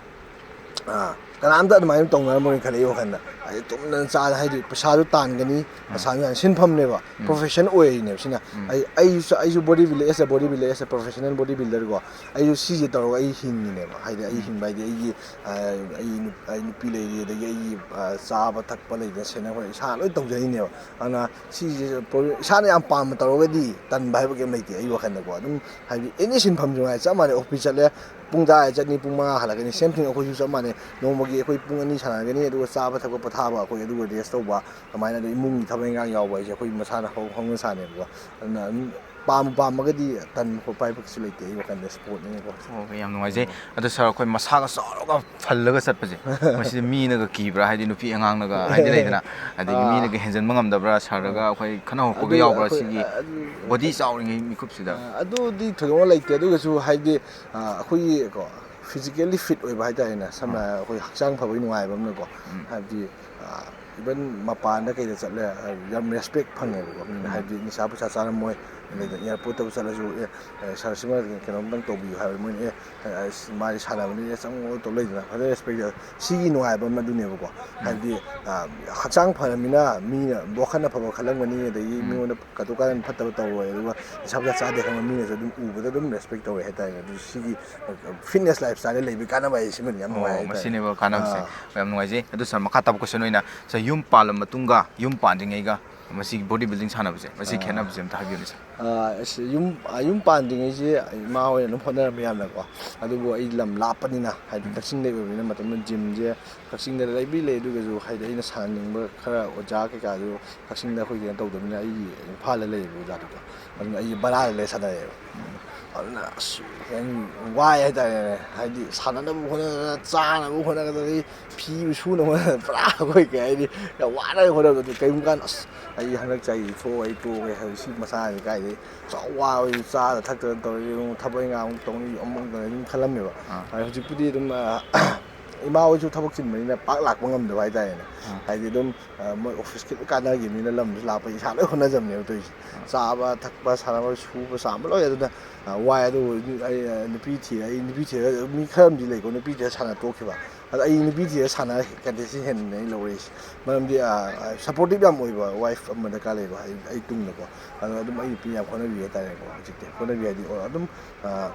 ꯑꯥ, ꯀꯅꯥꯝꯇ ꯑꯗꯨꯃꯥꯏꯅ ꯇꯧꯅꯔꯝꯃꯣꯏꯅ ꯈꯜꯂꯦ ꯑꯩ ꯋꯥꯈꯜꯗ꯫ ꯍꯥꯏꯗꯤ ꯇꯨꯝꯗꯅ ꯆꯥꯗꯅ ꯍꯥꯏꯗꯤ ꯄꯩꯁꯥꯁꯨ ꯇꯥꯟꯒꯅꯤ, ꯎꯝ꯫ ꯄꯩꯁꯥꯁꯨ ꯌꯥꯝ ꯁꯤꯟꯐꯝꯅꯦꯕ, ꯎꯝ꯫ Profession ꯑꯣꯏꯔꯤꯅꯦꯕ ꯁꯤꯅ꯫ ꯎꯝ꯫ ꯑꯩ, ꯑꯩꯁꯨ, ꯑꯩꯁꯨ body builder, as a body builder, as a professional body builder ꯀꯣ, ꯑꯩꯁꯨ ꯁꯤꯁꯦ ꯇꯧꯔꯒ ꯑꯩ ꯍꯤꯡꯉꯤꯅꯦꯕ꯫ ꯍꯥꯏꯗꯤ ꯑꯩ ꯎꯝ꯫ ꯍꯤꯡꯕ ꯍꯥꯏꯗꯤ ꯑꯩꯒꯤ, ꯑꯥ, ꯑꯩ ꯅꯨ-, ꯑꯩ ꯅꯨꯄꯤ ꯂꯩꯔꯤ, ꯑꯗꯒꯤ ꯑꯩꯒꯤ, ꯑꯥ, ꯆꯥꯕ ꯊꯛꯄ ꯂꯩꯗꯅ ꯁꯦꯟꯅꯕ ꯏꯁꯥ ꯂꯣꯏ ꯇꯧꯖꯔꯤꯅꯦꯕ꯫ ꯑꯗꯨꯅ ꯁꯤꯁꯦ ꯄ꯭ꯔꯣ-, ꯏꯁꯥꯅ ꯌꯥꯝ ꯄꯥꯝꯅ ꯇꯧꯔꯒꯗꯤ ꯇꯟꯕ ꯍꯥꯏꯕ ꯀꯩꯝ ꯂꯩꯇꯦ ꯑꯩ ꯋꯥꯈꯜꯗꯀꯣ꯫ ꯑꯗꯨꯝ ꯍꯥꯏꯗꯤ any ꯁꯤꯟꯐꯝꯁꯨ ꯉꯥꯏ ꯆꯞ ꯃꯥꯟꯅꯩ, office ꯆꯠꯂꯦ, ꯄꯨꯡ ꯇꯔꯥꯗ ꯆꯠꯅꯤ, ꯄꯨꯡ ꯃꯉꯥ ꯍꯜꯂꯛꯀꯅꯤ, same thing ꯑꯩꯈꯣꯏꯁꯨ ꯆꯞ ꯃꯥꯟꯅꯩ꯫ ꯅꯣꯡꯃꯒꯤ ꯑꯩꯈꯣꯏ ꯄꯨꯡ ꯑꯅꯤ ꯁꯥꯟꯅꯒꯅꯤ, ꯑꯗꯨꯒ ꯆꯥꯕ ꯊꯛꯄ ꯄꯣꯊꯥꯕ ꯑꯩꯈꯣꯏ, ꯑꯗꯨꯒ rest ꯇꯧꯕ, ꯑꯗꯨꯃꯥꯏꯅ ꯑꯗꯨꯝ ꯏꯃꯨꯡꯒꯤ ꯊꯕꯛ ꯏꯟꯈꯥꯡ ꯌꯥꯎꯕ ꯍꯥꯏꯁꯦ ꯑꯩꯈꯣꯏ ꯃꯁꯥꯅ ꯍꯧ-, ꯍꯧꯅ ꯁꯥꯅꯦꯕꯀꯣ꯫ ꯑꯗꯨꯅ ꯑꯗꯨꯝ ꯄꯥꯝꯕꯨ ꯄꯥꯝꯃꯒꯗꯤ ꯇꯟꯕ ꯈꯣꯠꯄ ꯍꯥꯏꯕ ꯀꯩꯁꯨ ꯂꯩꯇꯦ ꯑꯩ ꯋꯥꯈꯜꯗ ꯏꯁꯄꯣꯔꯠꯅꯤꯅꯀꯣ꯫ ꯑꯣ, ꯌꯥꯝ ꯅꯨꯡꯉꯥꯏꯖꯩ꯫ ꯑꯗꯣ ꯁꯥꯔ, ꯑꯩꯈꯣꯏ ꯃꯁꯥꯒ ꯆꯥꯎꯔꯒ ꯐꯜꯂꯒ ꯆꯠꯄꯁꯦ, ꯃꯁꯤꯗ ꯃꯤꯅꯒ ꯀꯤꯕ꯭ꯔꯥ? ꯍꯥꯏꯗꯤ ꯅꯨꯄꯤ ꯑꯉꯥꯡꯅꯒ, ꯍꯥꯏꯗꯤ ꯂꯩꯗꯅ, ꯑꯗꯒꯤ ꯑꯥ꯫ ꯃꯤꯅꯒ ꯍꯦꯟꯖꯟꯕ ꯉꯝꯗꯕ꯭ꯔꯥ? ꯁꯥꯔꯗꯒ ꯑꯥ꯫ ꯑꯩꯈꯣꯏ ꯈꯟꯅ ꯍꯧꯔꯛꯄꯒ ꯑꯗꯨ ꯌꯥꯎꯕ꯭ꯔꯥ? ꯑꯩꯈꯣꯏ, ꯁꯤꯒꯤ ꯑ, ꯑꯗꯨ, ꯕꯣꯗꯤ ꯆꯥꯎꯔꯤꯉꯩ ꯃꯤꯀꯨꯞꯁꯤꯗ꯫ ꯑ, ꯑꯗꯨꯗꯤ ꯊꯣꯏꯗꯣꯛꯅ ꯂꯩꯇꯦ꯫ ꯑꯗꯨꯒꯁꯨ ꯍꯥꯏꯗꯤ, ꯑ, ꯑꯩꯈꯣꯏꯒꯤ ꯀꯣ, ꯐꯤꯖꯤꯀꯦꯜꯂꯤ ꯐꯤꯠ ꯑꯣꯏꯕ ꯍꯥꯏꯇꯥꯔꯦꯅꯦ꯫ ꯁꯝꯅ ꯑꯥ꯫ ꯍꯥꯏꯔꯕꯗ ꯑꯩꯈꯣꯏ ꯍꯛꯆꯥꯡ ꯐꯕꯒꯤ ꯅꯨꯡꯉꯥꯏꯕ ꯑꯃꯅꯀꯣ꯫ ꯎꯝ꯫ ꯍꯥꯏꯕꯗꯤ, ꯑ, ꯏꯚꯟ ꯃꯄꯥꯟꯗ ꯀꯩꯗ ꯆꯠꯂꯦ, ꯑ, ꯌꯥꯝ ꯔꯦꯁꯄꯦꯛ ꯐꯪꯉꯦꯕꯀꯣ꯫ ꯃꯤꯅ ꯎꯝ꯫ ꯍꯥꯏꯕꯗꯤ ꯅꯤꯁꯥ ꯄꯨꯁꯥ ꯆꯥꯔꯝꯃꯣꯏ, ꯑꯗꯩꯗ ꯑꯦꯌꯥꯔꯄꯣꯔꯠꯇꯕꯨ ꯆꯠꯂꯁꯨ, "ꯑꯦ, ꯑꯦ, ꯁꯥꯔ, ꯁꯤꯃ ꯀꯩꯅꯣꯝꯇꯪ ꯇꯧꯕꯤꯌꯨ" ꯍꯥꯏꯕ ꯃꯣꯏꯅ, "ꯑꯦ, ꯑ, ꯑꯁ, ꯃꯥꯗꯤ ꯁꯥꯟꯅꯕꯅꯤ, ꯑꯦ, ꯆꯪꯉꯣ" ꯇꯧ ꯂꯩꯗꯅ, ꯐꯖꯅ ꯔꯦꯁꯄꯦꯛ꯫ ꯁꯤꯒꯤ ꯅꯨꯡꯉꯥꯏꯕ ꯑꯃ ꯑꯗꯨꯅꯦꯕꯀꯣ꯫ ꯎꯝ꯫ ꯍꯥꯏꯕꯗꯤ, ꯑ, ꯍꯛꯆꯥꯡ ꯐꯔꯃꯤꯅ ꯃꯤꯅ ꯋꯥꯈꯜ ꯑꯐꯕ ꯈꯜꯂꯝꯒꯅꯤ, ꯑꯗꯒꯤ ꯎꯝ꯫ ꯃꯤꯉꯣꯟꯗ ꯀꯇꯨ ꯀꯥꯔꯟ ꯐꯠꯇꯕ ꯇꯧꯔꯣꯏ, ꯑꯗꯨꯒ ꯅꯤꯁꯥ ꯄꯨꯁꯥ ꯆꯥꯗꯦ ꯈꯪꯕ ꯃꯤꯅꯁꯨ ꯑꯗꯨꯝ ꯎꯕꯗ ꯑꯗꯨꯝ ꯔꯦꯁꯄꯦꯛ ꯇꯧꯋꯦ ꯍꯥꯏꯇꯥꯔꯦ꯫ ꯑꯗꯨ ꯁꯤꯒꯤ ꯐꯤꯠꯅꯦꯁ ꯂꯥꯏꯐ ꯏꯁꯇꯥꯏꯜꯗ ꯂꯩꯕꯒꯤ ꯀꯥꯟꯅꯕ ꯍꯥꯏꯁꯦ ꯁꯤꯃꯗꯤ ꯌꯥꯝ ꯅꯨꯡꯉꯥꯏ ꯑꯣ, ꯍꯥꯏꯇꯥꯔꯦ꯫ ꯃꯁꯤꯅꯦꯕ ꯀꯥꯟꯅꯕꯁꯦ꯫ ꯑꯥ꯫ ꯌꯥꯝ ꯅꯨꯡꯉꯥꯏꯖꯩ꯫ ꯑꯗꯨ ꯁꯥꯔ, ꯃꯈꯥ ꯇꯥꯕ ꯀꯣꯏꯁꯟ ꯑꯣꯏꯅ, ꯁꯥꯔ, ꯌꯨꯝ ꯄꯥꯜꯂ ꯃꯇꯨꯡꯒ ꯌꯨꯝ ꯄꯥꯟꯗ꯭ꯔꯤꯉꯩꯒ ꯃꯁꯤꯒꯤ ꯕꯣꯗꯤ ꯕꯤꯜꯗꯤꯡ ꯁꯥꯟꯅꯕꯁꯦ, ꯃꯁꯤ ꯑꯥ꯫ ꯈꯦꯠꯅꯕꯁꯦ ꯑꯝꯇ ꯍꯥꯏꯕꯤꯌꯨꯅꯦ, ꯁꯥꯔ꯫ ꯑꯥ, ꯑꯁ, ꯌꯨꯝ, ꯑꯥ, ꯌꯨꯝ ꯄꯥꯟꯗ꯭ꯔꯤꯉꯩꯁꯦ ꯏꯃꯥ ꯍꯣꯏꯅ ꯑꯗꯨꯝ ꯍꯣꯠꯅꯔꯝꯃꯦ ꯌꯥꯝꯅꯀꯣ꯫ ꯑꯗꯨꯕꯨ ꯑꯩ ꯂꯝ ꯂꯥꯞꯄꯅꯤꯅ, ꯍꯥꯏꯗꯤ ꯎꯝ꯫ ꯀꯛꯆꯤꯡꯗ ꯑꯣꯏꯕꯅꯤꯅ, ꯃꯇꯝꯗꯨꯗ ꯖꯤꯝꯁꯦ ꯀꯛꯆꯤꯡꯗ ꯂꯩꯕꯤ ꯂꯩ, ꯑꯗꯨꯒꯁꯨ ꯍꯥꯏꯗꯤ ꯑꯩꯅ ꯁꯥꯟꯅꯅꯤꯡꯕ ꯈꯔ ꯑꯣꯖꯥ ꯀꯩꯀꯥꯁꯨ ꯀꯛꯆꯤꯡꯗ ꯑꯩꯈꯣꯏ ꯀꯩꯅꯣ ꯇꯧꯗꯕꯅꯤꯅ, ꯑꯩꯒꯤ ꯏꯝꯐꯥꯜꯗ ꯂꯩꯌꯦꯕ ꯑꯣꯖꯥꯗꯨꯀꯣ꯫ ꯑꯗꯨꯅ ꯑꯩꯁꯦ ꯕꯔꯥꯗ ꯂꯩꯔ ꯁꯥꯟꯅꯔꯛꯑꯦꯕ꯫ ꯎꯝ꯫ ꯑꯗꯨꯅ ꯑꯁ, ꯌꯥꯝ ꯋꯥꯏ ꯍꯥꯏꯇꯥꯔꯦꯅꯦ꯫ ꯍꯥꯏꯗꯤ ꯁꯥꯟꯅꯕ ꯍꯣꯠꯅꯒꯗ꯭ꯔꯥ, ꯆꯥꯅꯕ ꯍꯣꯠꯅꯒꯗ꯭ꯔꯥ, ꯑꯗꯩ ꯐꯤ ꯁꯨꯅꯕ ꯍꯣꯠꯅꯒꯗ꯭ꯔꯥ, ꯄꯨꯔꯥ ꯑꯩꯈꯣꯏ ꯀꯩ ꯍꯥꯏꯅꯤ, ꯌꯥꯝ ꯋꯥꯅ ꯍꯣꯠꯅꯕꯗꯣ꯫ ꯀꯔꯤꯒꯨꯝꯕ ꯀꯥꯟꯗ ꯑꯁ, ꯑꯩ ꯍꯟꯗꯛ ꯆꯍꯤ ꯊꯣꯛꯑꯣ, ꯑꯩ ꯇꯣꯛꯑꯒꯦ ꯍꯥꯏꯕ ꯁꯤ ꯃꯁꯥꯁꯦ ꯀꯥꯏꯗꯩ ꯆꯥꯎ ꯋꯥꯕꯁꯤ ꯆꯥꯗ ꯊꯛꯇꯅ ꯇꯧꯔꯗꯤ ꯑꯃꯨꯛ ꯊꯕꯛ ꯏꯪꯈꯥꯡ ꯑꯃꯨꯛ ꯇꯧꯅꯤ, ꯑꯃꯨꯛ ꯇꯧꯅꯤ ꯑꯗꯨꯝ ꯈꯜꯂꯝꯃꯦꯕ꯫ ꯑꯥ꯫ ꯑꯗꯣ ꯍꯧꯖꯤꯛꯄꯨꯗꯤ ꯑꯗꯨꯝ, ꯑ, ꯏꯃꯥ ꯍꯣꯏꯁꯨ ꯊꯕꯛ ꯆꯤꯟꯕꯅꯤꯅ ꯄꯥꯛ ꯂꯥꯛꯄ ꯉꯝꯗꯕ ꯍꯥꯏꯇꯥꯔꯦꯅꯦ꯫ ꯑꯥ꯫ ꯍꯥꯏꯗꯤ ꯑꯗꯨꯝ, ꯑ, ꯃꯣꯏ ꯑꯣꯐꯤꯁꯀꯤ ꯂꯣꯏ ꯀꯥꯟꯅꯈꯤꯕꯅꯤꯅ ꯂꯝꯁꯨ ꯂꯥꯞꯄ, ꯏꯁꯥ ꯂꯣꯏ ꯍꯣꯠꯅꯖꯕꯅꯦꯕ ꯇꯧꯔꯤꯁꯦ꯫ ꯑꯥ꯫ ꯆꯥꯕ ꯊꯛꯄ ꯁꯥꯟꯅꯕ ꯁꯨꯕ ꯆꯥꯝꯕ ꯂꯣꯏ ꯑꯗꯨꯅ, ꯑ, ꯋꯥꯏ꯫ ꯑꯗꯨꯕꯨ ꯑꯩ, ꯑ, ꯅꯨꯄꯤ ꯊꯤꯔꯦ꯫ ꯑꯩ ꯅꯨꯄꯤ ꯊꯤꯔꯒ ꯃꯤ ꯈꯔ ꯑꯃꯗꯤ ꯂꯩꯀꯣ, ꯅꯨꯄꯤ ꯊꯤꯔ ꯁꯥꯟꯅ ꯇꯣꯛꯈꯤꯕ꯫ ꯑꯗꯣ ꯑꯩ ꯅꯨꯄꯤ ꯊꯤꯔ ꯁꯥꯟꯅ ꯀꯟꯇꯦꯁꯁꯤ ꯍꯦꯟꯅ ꯑꯩ ꯂꯧꯔꯛꯏꯁꯦ꯫ ꯃꯔꯝꯗꯤ, ꯑ, ꯑ, ꯁꯞꯄꯣꯔꯇꯤꯞ ꯌꯥꯝ ꯑꯣꯏꯕ ꯋꯥꯏꯐ ꯑꯃ ꯗꯔꯀꯥꯔ ꯂꯩꯕ ꯑꯩ, ꯑꯩ ꯇꯨꯡꯗꯀꯣ꯫ ꯑꯗꯣ ꯑꯗꯨꯝ ꯑꯩ ꯅꯨꯄꯤꯅ ꯌꯥꯝ ꯍꯣꯠꯅꯕꯤ ꯍꯥꯏꯇꯥꯔꯦꯀꯣ꯫ ꯍꯧꯖꯤꯛꯇꯤ ꯍꯣꯠꯅꯕꯤ ꯍꯥꯏꯗꯤ, ꯑꯣ, ꯑꯗꯨꯝ, ꯑ,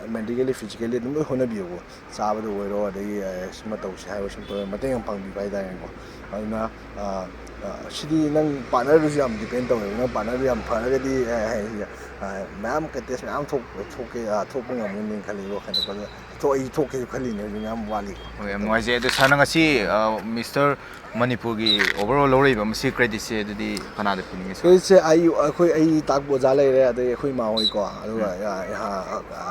ꯃꯦꯟꯇꯦꯜꯂꯤ, ꯐꯤꯖꯤꯀꯦꯜꯂꯤ ꯑꯗꯨꯝ ꯂꯣꯏ ꯍꯣꯠꯅꯕꯤꯌꯦꯕꯀꯣ꯫ ꯆꯥꯕꯗ ꯑꯣꯏꯔꯣ, ꯑꯗꯒꯤ, ꯑ, ꯁꯤꯃ ꯇꯧꯁꯤ ꯍꯥꯏꯔꯣ, ꯁꯨꯝ ꯇꯧꯔꯒ ꯃꯇꯦꯡ ꯌꯥꯝ ꯄꯥꯡꯕꯤꯕ ꯍꯥꯏꯇꯥꯔꯦꯀꯣ꯫ ꯑꯗꯨꯅ, ꯑ, ꯑ, ꯁꯤꯗꯤ ꯅꯪ ꯄꯥꯔꯠꯅꯔꯗꯨꯁꯨ ꯌꯥꯝ ꯗꯤꯄꯦꯟ ꯇꯧꯋꯦꯕ꯫ ꯅꯪ ꯄꯥꯔꯠꯅꯔꯗꯨ ꯌꯥꯝ ꯐꯔꯒꯗꯤ, ꯑ, ꯑ, ꯃꯌꯥꯝ ꯀꯟꯇꯦꯁ ꯃꯌꯥꯝ ꯊꯣꯛ-, ꯊꯣꯛꯀꯦ, ꯑ, ꯊꯣꯛꯄ ꯉꯝꯒꯅꯤ ꯈꯜꯂꯤ ꯋꯥꯈꯜꯗꯀꯣ꯫ ꯑꯗꯨꯅ ꯊꯣꯛ-, ꯑꯩ ꯊꯣꯛꯀꯦꯁꯨ ꯈꯜꯂꯤꯅꯦ, ꯍꯧꯖꯤꯛ ꯃꯌꯥꯝ ꯋꯥꯠꯂꯤꯀꯣ꯫ ꯍꯣꯏ, ꯌꯥꯝ ꯅꯨꯡꯉꯥꯏꯖꯩ꯫ ꯑꯗꯣ ꯁꯥꯔꯅ ꯉꯁꯤ, ꯑ, ꯃꯤꯁꯇꯔ ꯃꯅꯤꯄꯨꯔꯒꯤ overall ꯂꯧꯔꯛꯏꯕ ꯃꯁꯤ creditꯁꯦ ꯑꯗꯨꯗꯤ ꯀꯅꯥꯗ ꯄꯤꯅꯤꯡꯉꯤ, sir? Creditꯁꯦ ꯑꯩ ꯑꯩꯈꯣꯏ ꯑꯩ ꯇꯥꯛꯄ ꯑꯣꯖꯥ ꯂꯩꯔꯦ, ꯑꯗꯩ ꯑꯩꯈꯣꯏ ꯏꯃꯥ ꯍꯣꯏꯀꯣ, ꯑꯗꯨꯒ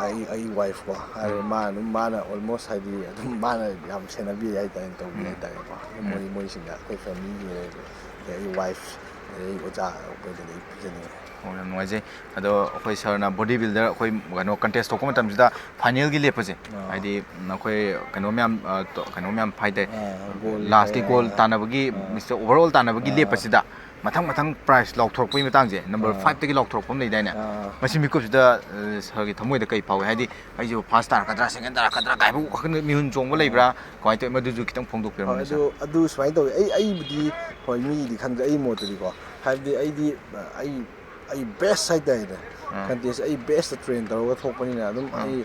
ꯑꯩ ꯑꯩ wife ꯀꯣ, ꯍꯥꯏꯗꯤ ꯃꯥꯅ ꯑꯗꯨꯝ ꯃꯥꯅ almost ꯍꯥꯏꯗꯤ ꯑꯗꯨꯝ ꯃꯥꯅ ꯌꯥꯝ ꯁꯦꯟꯅꯕꯤ ꯍꯥꯏꯇꯥꯔꯦ, ꯇꯧꯕꯤ ꯍꯥꯏꯇꯥꯔꯦꯀꯣ꯫ ꯑꯗꯨꯝ ꯃꯣꯏ ꯃꯣꯏꯁꯤꯡꯗ ꯑꯩꯈꯣꯏ family ꯂꯩꯔꯦ, ꯑꯗꯩ ꯑꯩ wife, ꯑꯗꯩ ꯑꯩ ꯑꯣꯖꯥ ꯑꯩꯈꯣꯏꯗꯗꯤ ꯑꯩ ꯄꯤꯖꯅꯤꯡꯉꯦ꯫ ꯑꯣ, ꯌꯥꯝ ꯅꯨꯡꯉꯥꯏꯖꯩ꯫ ꯑꯗꯣ ꯑꯩꯈꯣꯏ sirꯅ body builder ꯑꯩꯈꯣꯏ ꯀꯩꯅꯣ contest ꯊꯣꯛꯄ ꯃꯇꯝꯁꯤꯗ finalꯒꯤ ꯂꯦꯞꯄꯁꯦ, ꯑꯥ꯫ ꯍꯥꯏꯗꯤ ꯑꯩꯈꯣꯏ ꯀꯩꯅꯣ ꯃꯌꯥꯝ ꯑ, ꯇꯣ- ꯀꯩꯅꯣ ꯃꯌꯥꯝ ꯍꯥꯏꯇꯥꯔꯦ, ꯑꯥ, goal lastꯀꯤ goal ꯇꯥꯟꯅꯕꯒꯤ, ꯑꯥ꯫ Mister Overall ꯇꯥꯟꯅꯕꯒꯤ ꯑꯥ꯫ ꯂꯦꯞꯄꯁꯤꯗ ꯃꯊꯪ ꯃꯊꯪ prize ꯂꯥꯎꯊꯣꯔꯛꯄꯒꯤ ꯃꯇꯥꯡꯁꯦ, number ꯑꯥ꯫ fiveꯇꯒꯤ ꯂꯥꯎꯊꯣꯔꯛꯄ ꯑꯃ ꯂꯩꯗꯥꯏꯅꯦ? ꯑꯥ꯫ ꯃꯁꯤ ꯃꯤꯀꯨꯞꯁꯤꯗ ꯑ, sirꯒꯤ ꯊꯃꯣꯏꯗ ꯀꯩ ꯐꯥꯎꯏ? ꯍꯥꯏꯗꯤ ꯑꯩꯁꯨ first ꯇꯥꯔꯛꯀꯗ꯭ꯔꯥ, second ꯇꯥꯔꯛꯀꯗ꯭ꯔꯥ ꯀꯥꯏꯕ ꯋꯥꯈꯜ ꯃꯤꯍꯨꯟ ꯆꯣꯡꯕ ꯂꯩꯕ꯭ꯔꯥ? ꯀꯃꯥꯏꯅ ꯇꯧꯋꯤ? ꯃꯗꯨꯁꯨ ꯈꯤꯇꯪ ꯐꯣꯡꯗꯣꯛꯄꯤꯔꯝꯃꯨꯅꯦ, ꯍꯣꯏ, sir꯫ ꯑꯗꯨ ꯑꯗꯨ ꯁꯨꯃꯥꯏꯅ ꯇꯧꯋꯤ꯫ ꯑꯩ ꯑꯩꯕꯨꯗꯤ ꯍꯣꯏ, ꯃꯤꯒꯤꯗꯤ ꯈꯪꯗ꯭ꯔꯦ, ꯑꯩ ꯃꯣꯠꯇꯗꯤꯀꯣ, ꯍꯥꯏꯕꯗꯤ ꯑꯩꯗꯤ ꯑ, ꯑꯩ ꯑꯩ best ꯍꯥꯏꯇꯥꯔꯦꯅꯦ꯫ ꯑꯥ꯫ Contest ꯑꯩ bestꯇ train ꯇꯧꯔꯒ ꯊꯣꯛꯄꯅꯤꯅ ꯑꯗꯨꯝ ꯑꯥ꯫ ꯑꯩ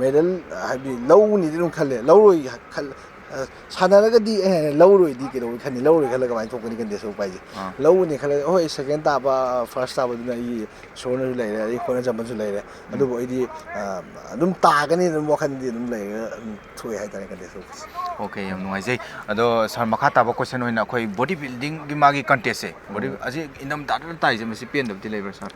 medal ꯍꯥꯏꯕꯗꯤ ꯂꯧꯅꯤꯗꯤ ꯑꯗꯨꯝ ꯈꯜꯂꯦ, ꯂꯧꯔꯣꯏ ꯈꯜ ꯑ, ꯁꯥꯟꯅꯔꯒꯗꯤ ꯑꯩ ꯍꯥꯏꯅ ꯂꯧꯔꯣꯏꯗꯤ ꯀꯩꯗꯧꯕꯩ ꯈꯟꯅꯤ? ꯂꯧꯔꯣꯏ ꯈꯜꯂꯒ ꯀꯃꯥꯏꯅ ꯊꯣꯛꯀꯅꯤ contest ꯊꯣꯛꯄ ꯍꯥꯏꯁꯦ? ꯑꯥ꯫ ꯂꯧꯒꯅꯤ ꯈꯜꯂꯒ ꯍꯣꯏ, second ꯇꯥꯕ, first ꯇꯥꯕꯗꯨꯅ ꯑꯩꯒꯤ ꯏꯁꯣꯔꯅꯁꯨ ꯂꯩꯔꯦ, ꯑꯩ ꯍꯣꯠꯅꯖꯃꯟꯁꯨ ꯂꯩꯔꯦ꯫ ꯑꯗꯨꯕꯨ ꯑꯩꯗꯤ ꯑ, ꯑꯗꯨꯝ ꯇꯥꯒꯅꯤ ꯑꯗꯨꯝ ꯋꯥꯈꯜꯗꯤ ꯑꯗꯨꯝ ꯂꯩꯔꯒ ꯑꯗꯨꯝ ꯊꯣꯛꯑꯦ ꯍꯥꯏꯇꯥꯔꯦ contest ꯊꯣꯛꯄꯁꯦ꯫ Okay, ꯌꯥꯝ ꯅꯨꯡꯉꯥꯏꯖꯩ꯫ ꯑꯗꯣ sir, ꯃꯈꯥ ꯇꯥꯕ question ꯑꯣꯏꯅ ꯑꯩꯈꯣꯏ body buildingꯒꯤ ꯃꯥꯒꯤ contestꯁꯦ, body ꯑꯁꯤ ꯏꯪꯊꯝꯊꯥꯗ ꯇꯥꯏꯁꯦ, ꯃꯁꯤ ꯄꯦꯟꯗꯕꯗꯤ ꯂꯩꯕ꯭ꯔꯥ, sir?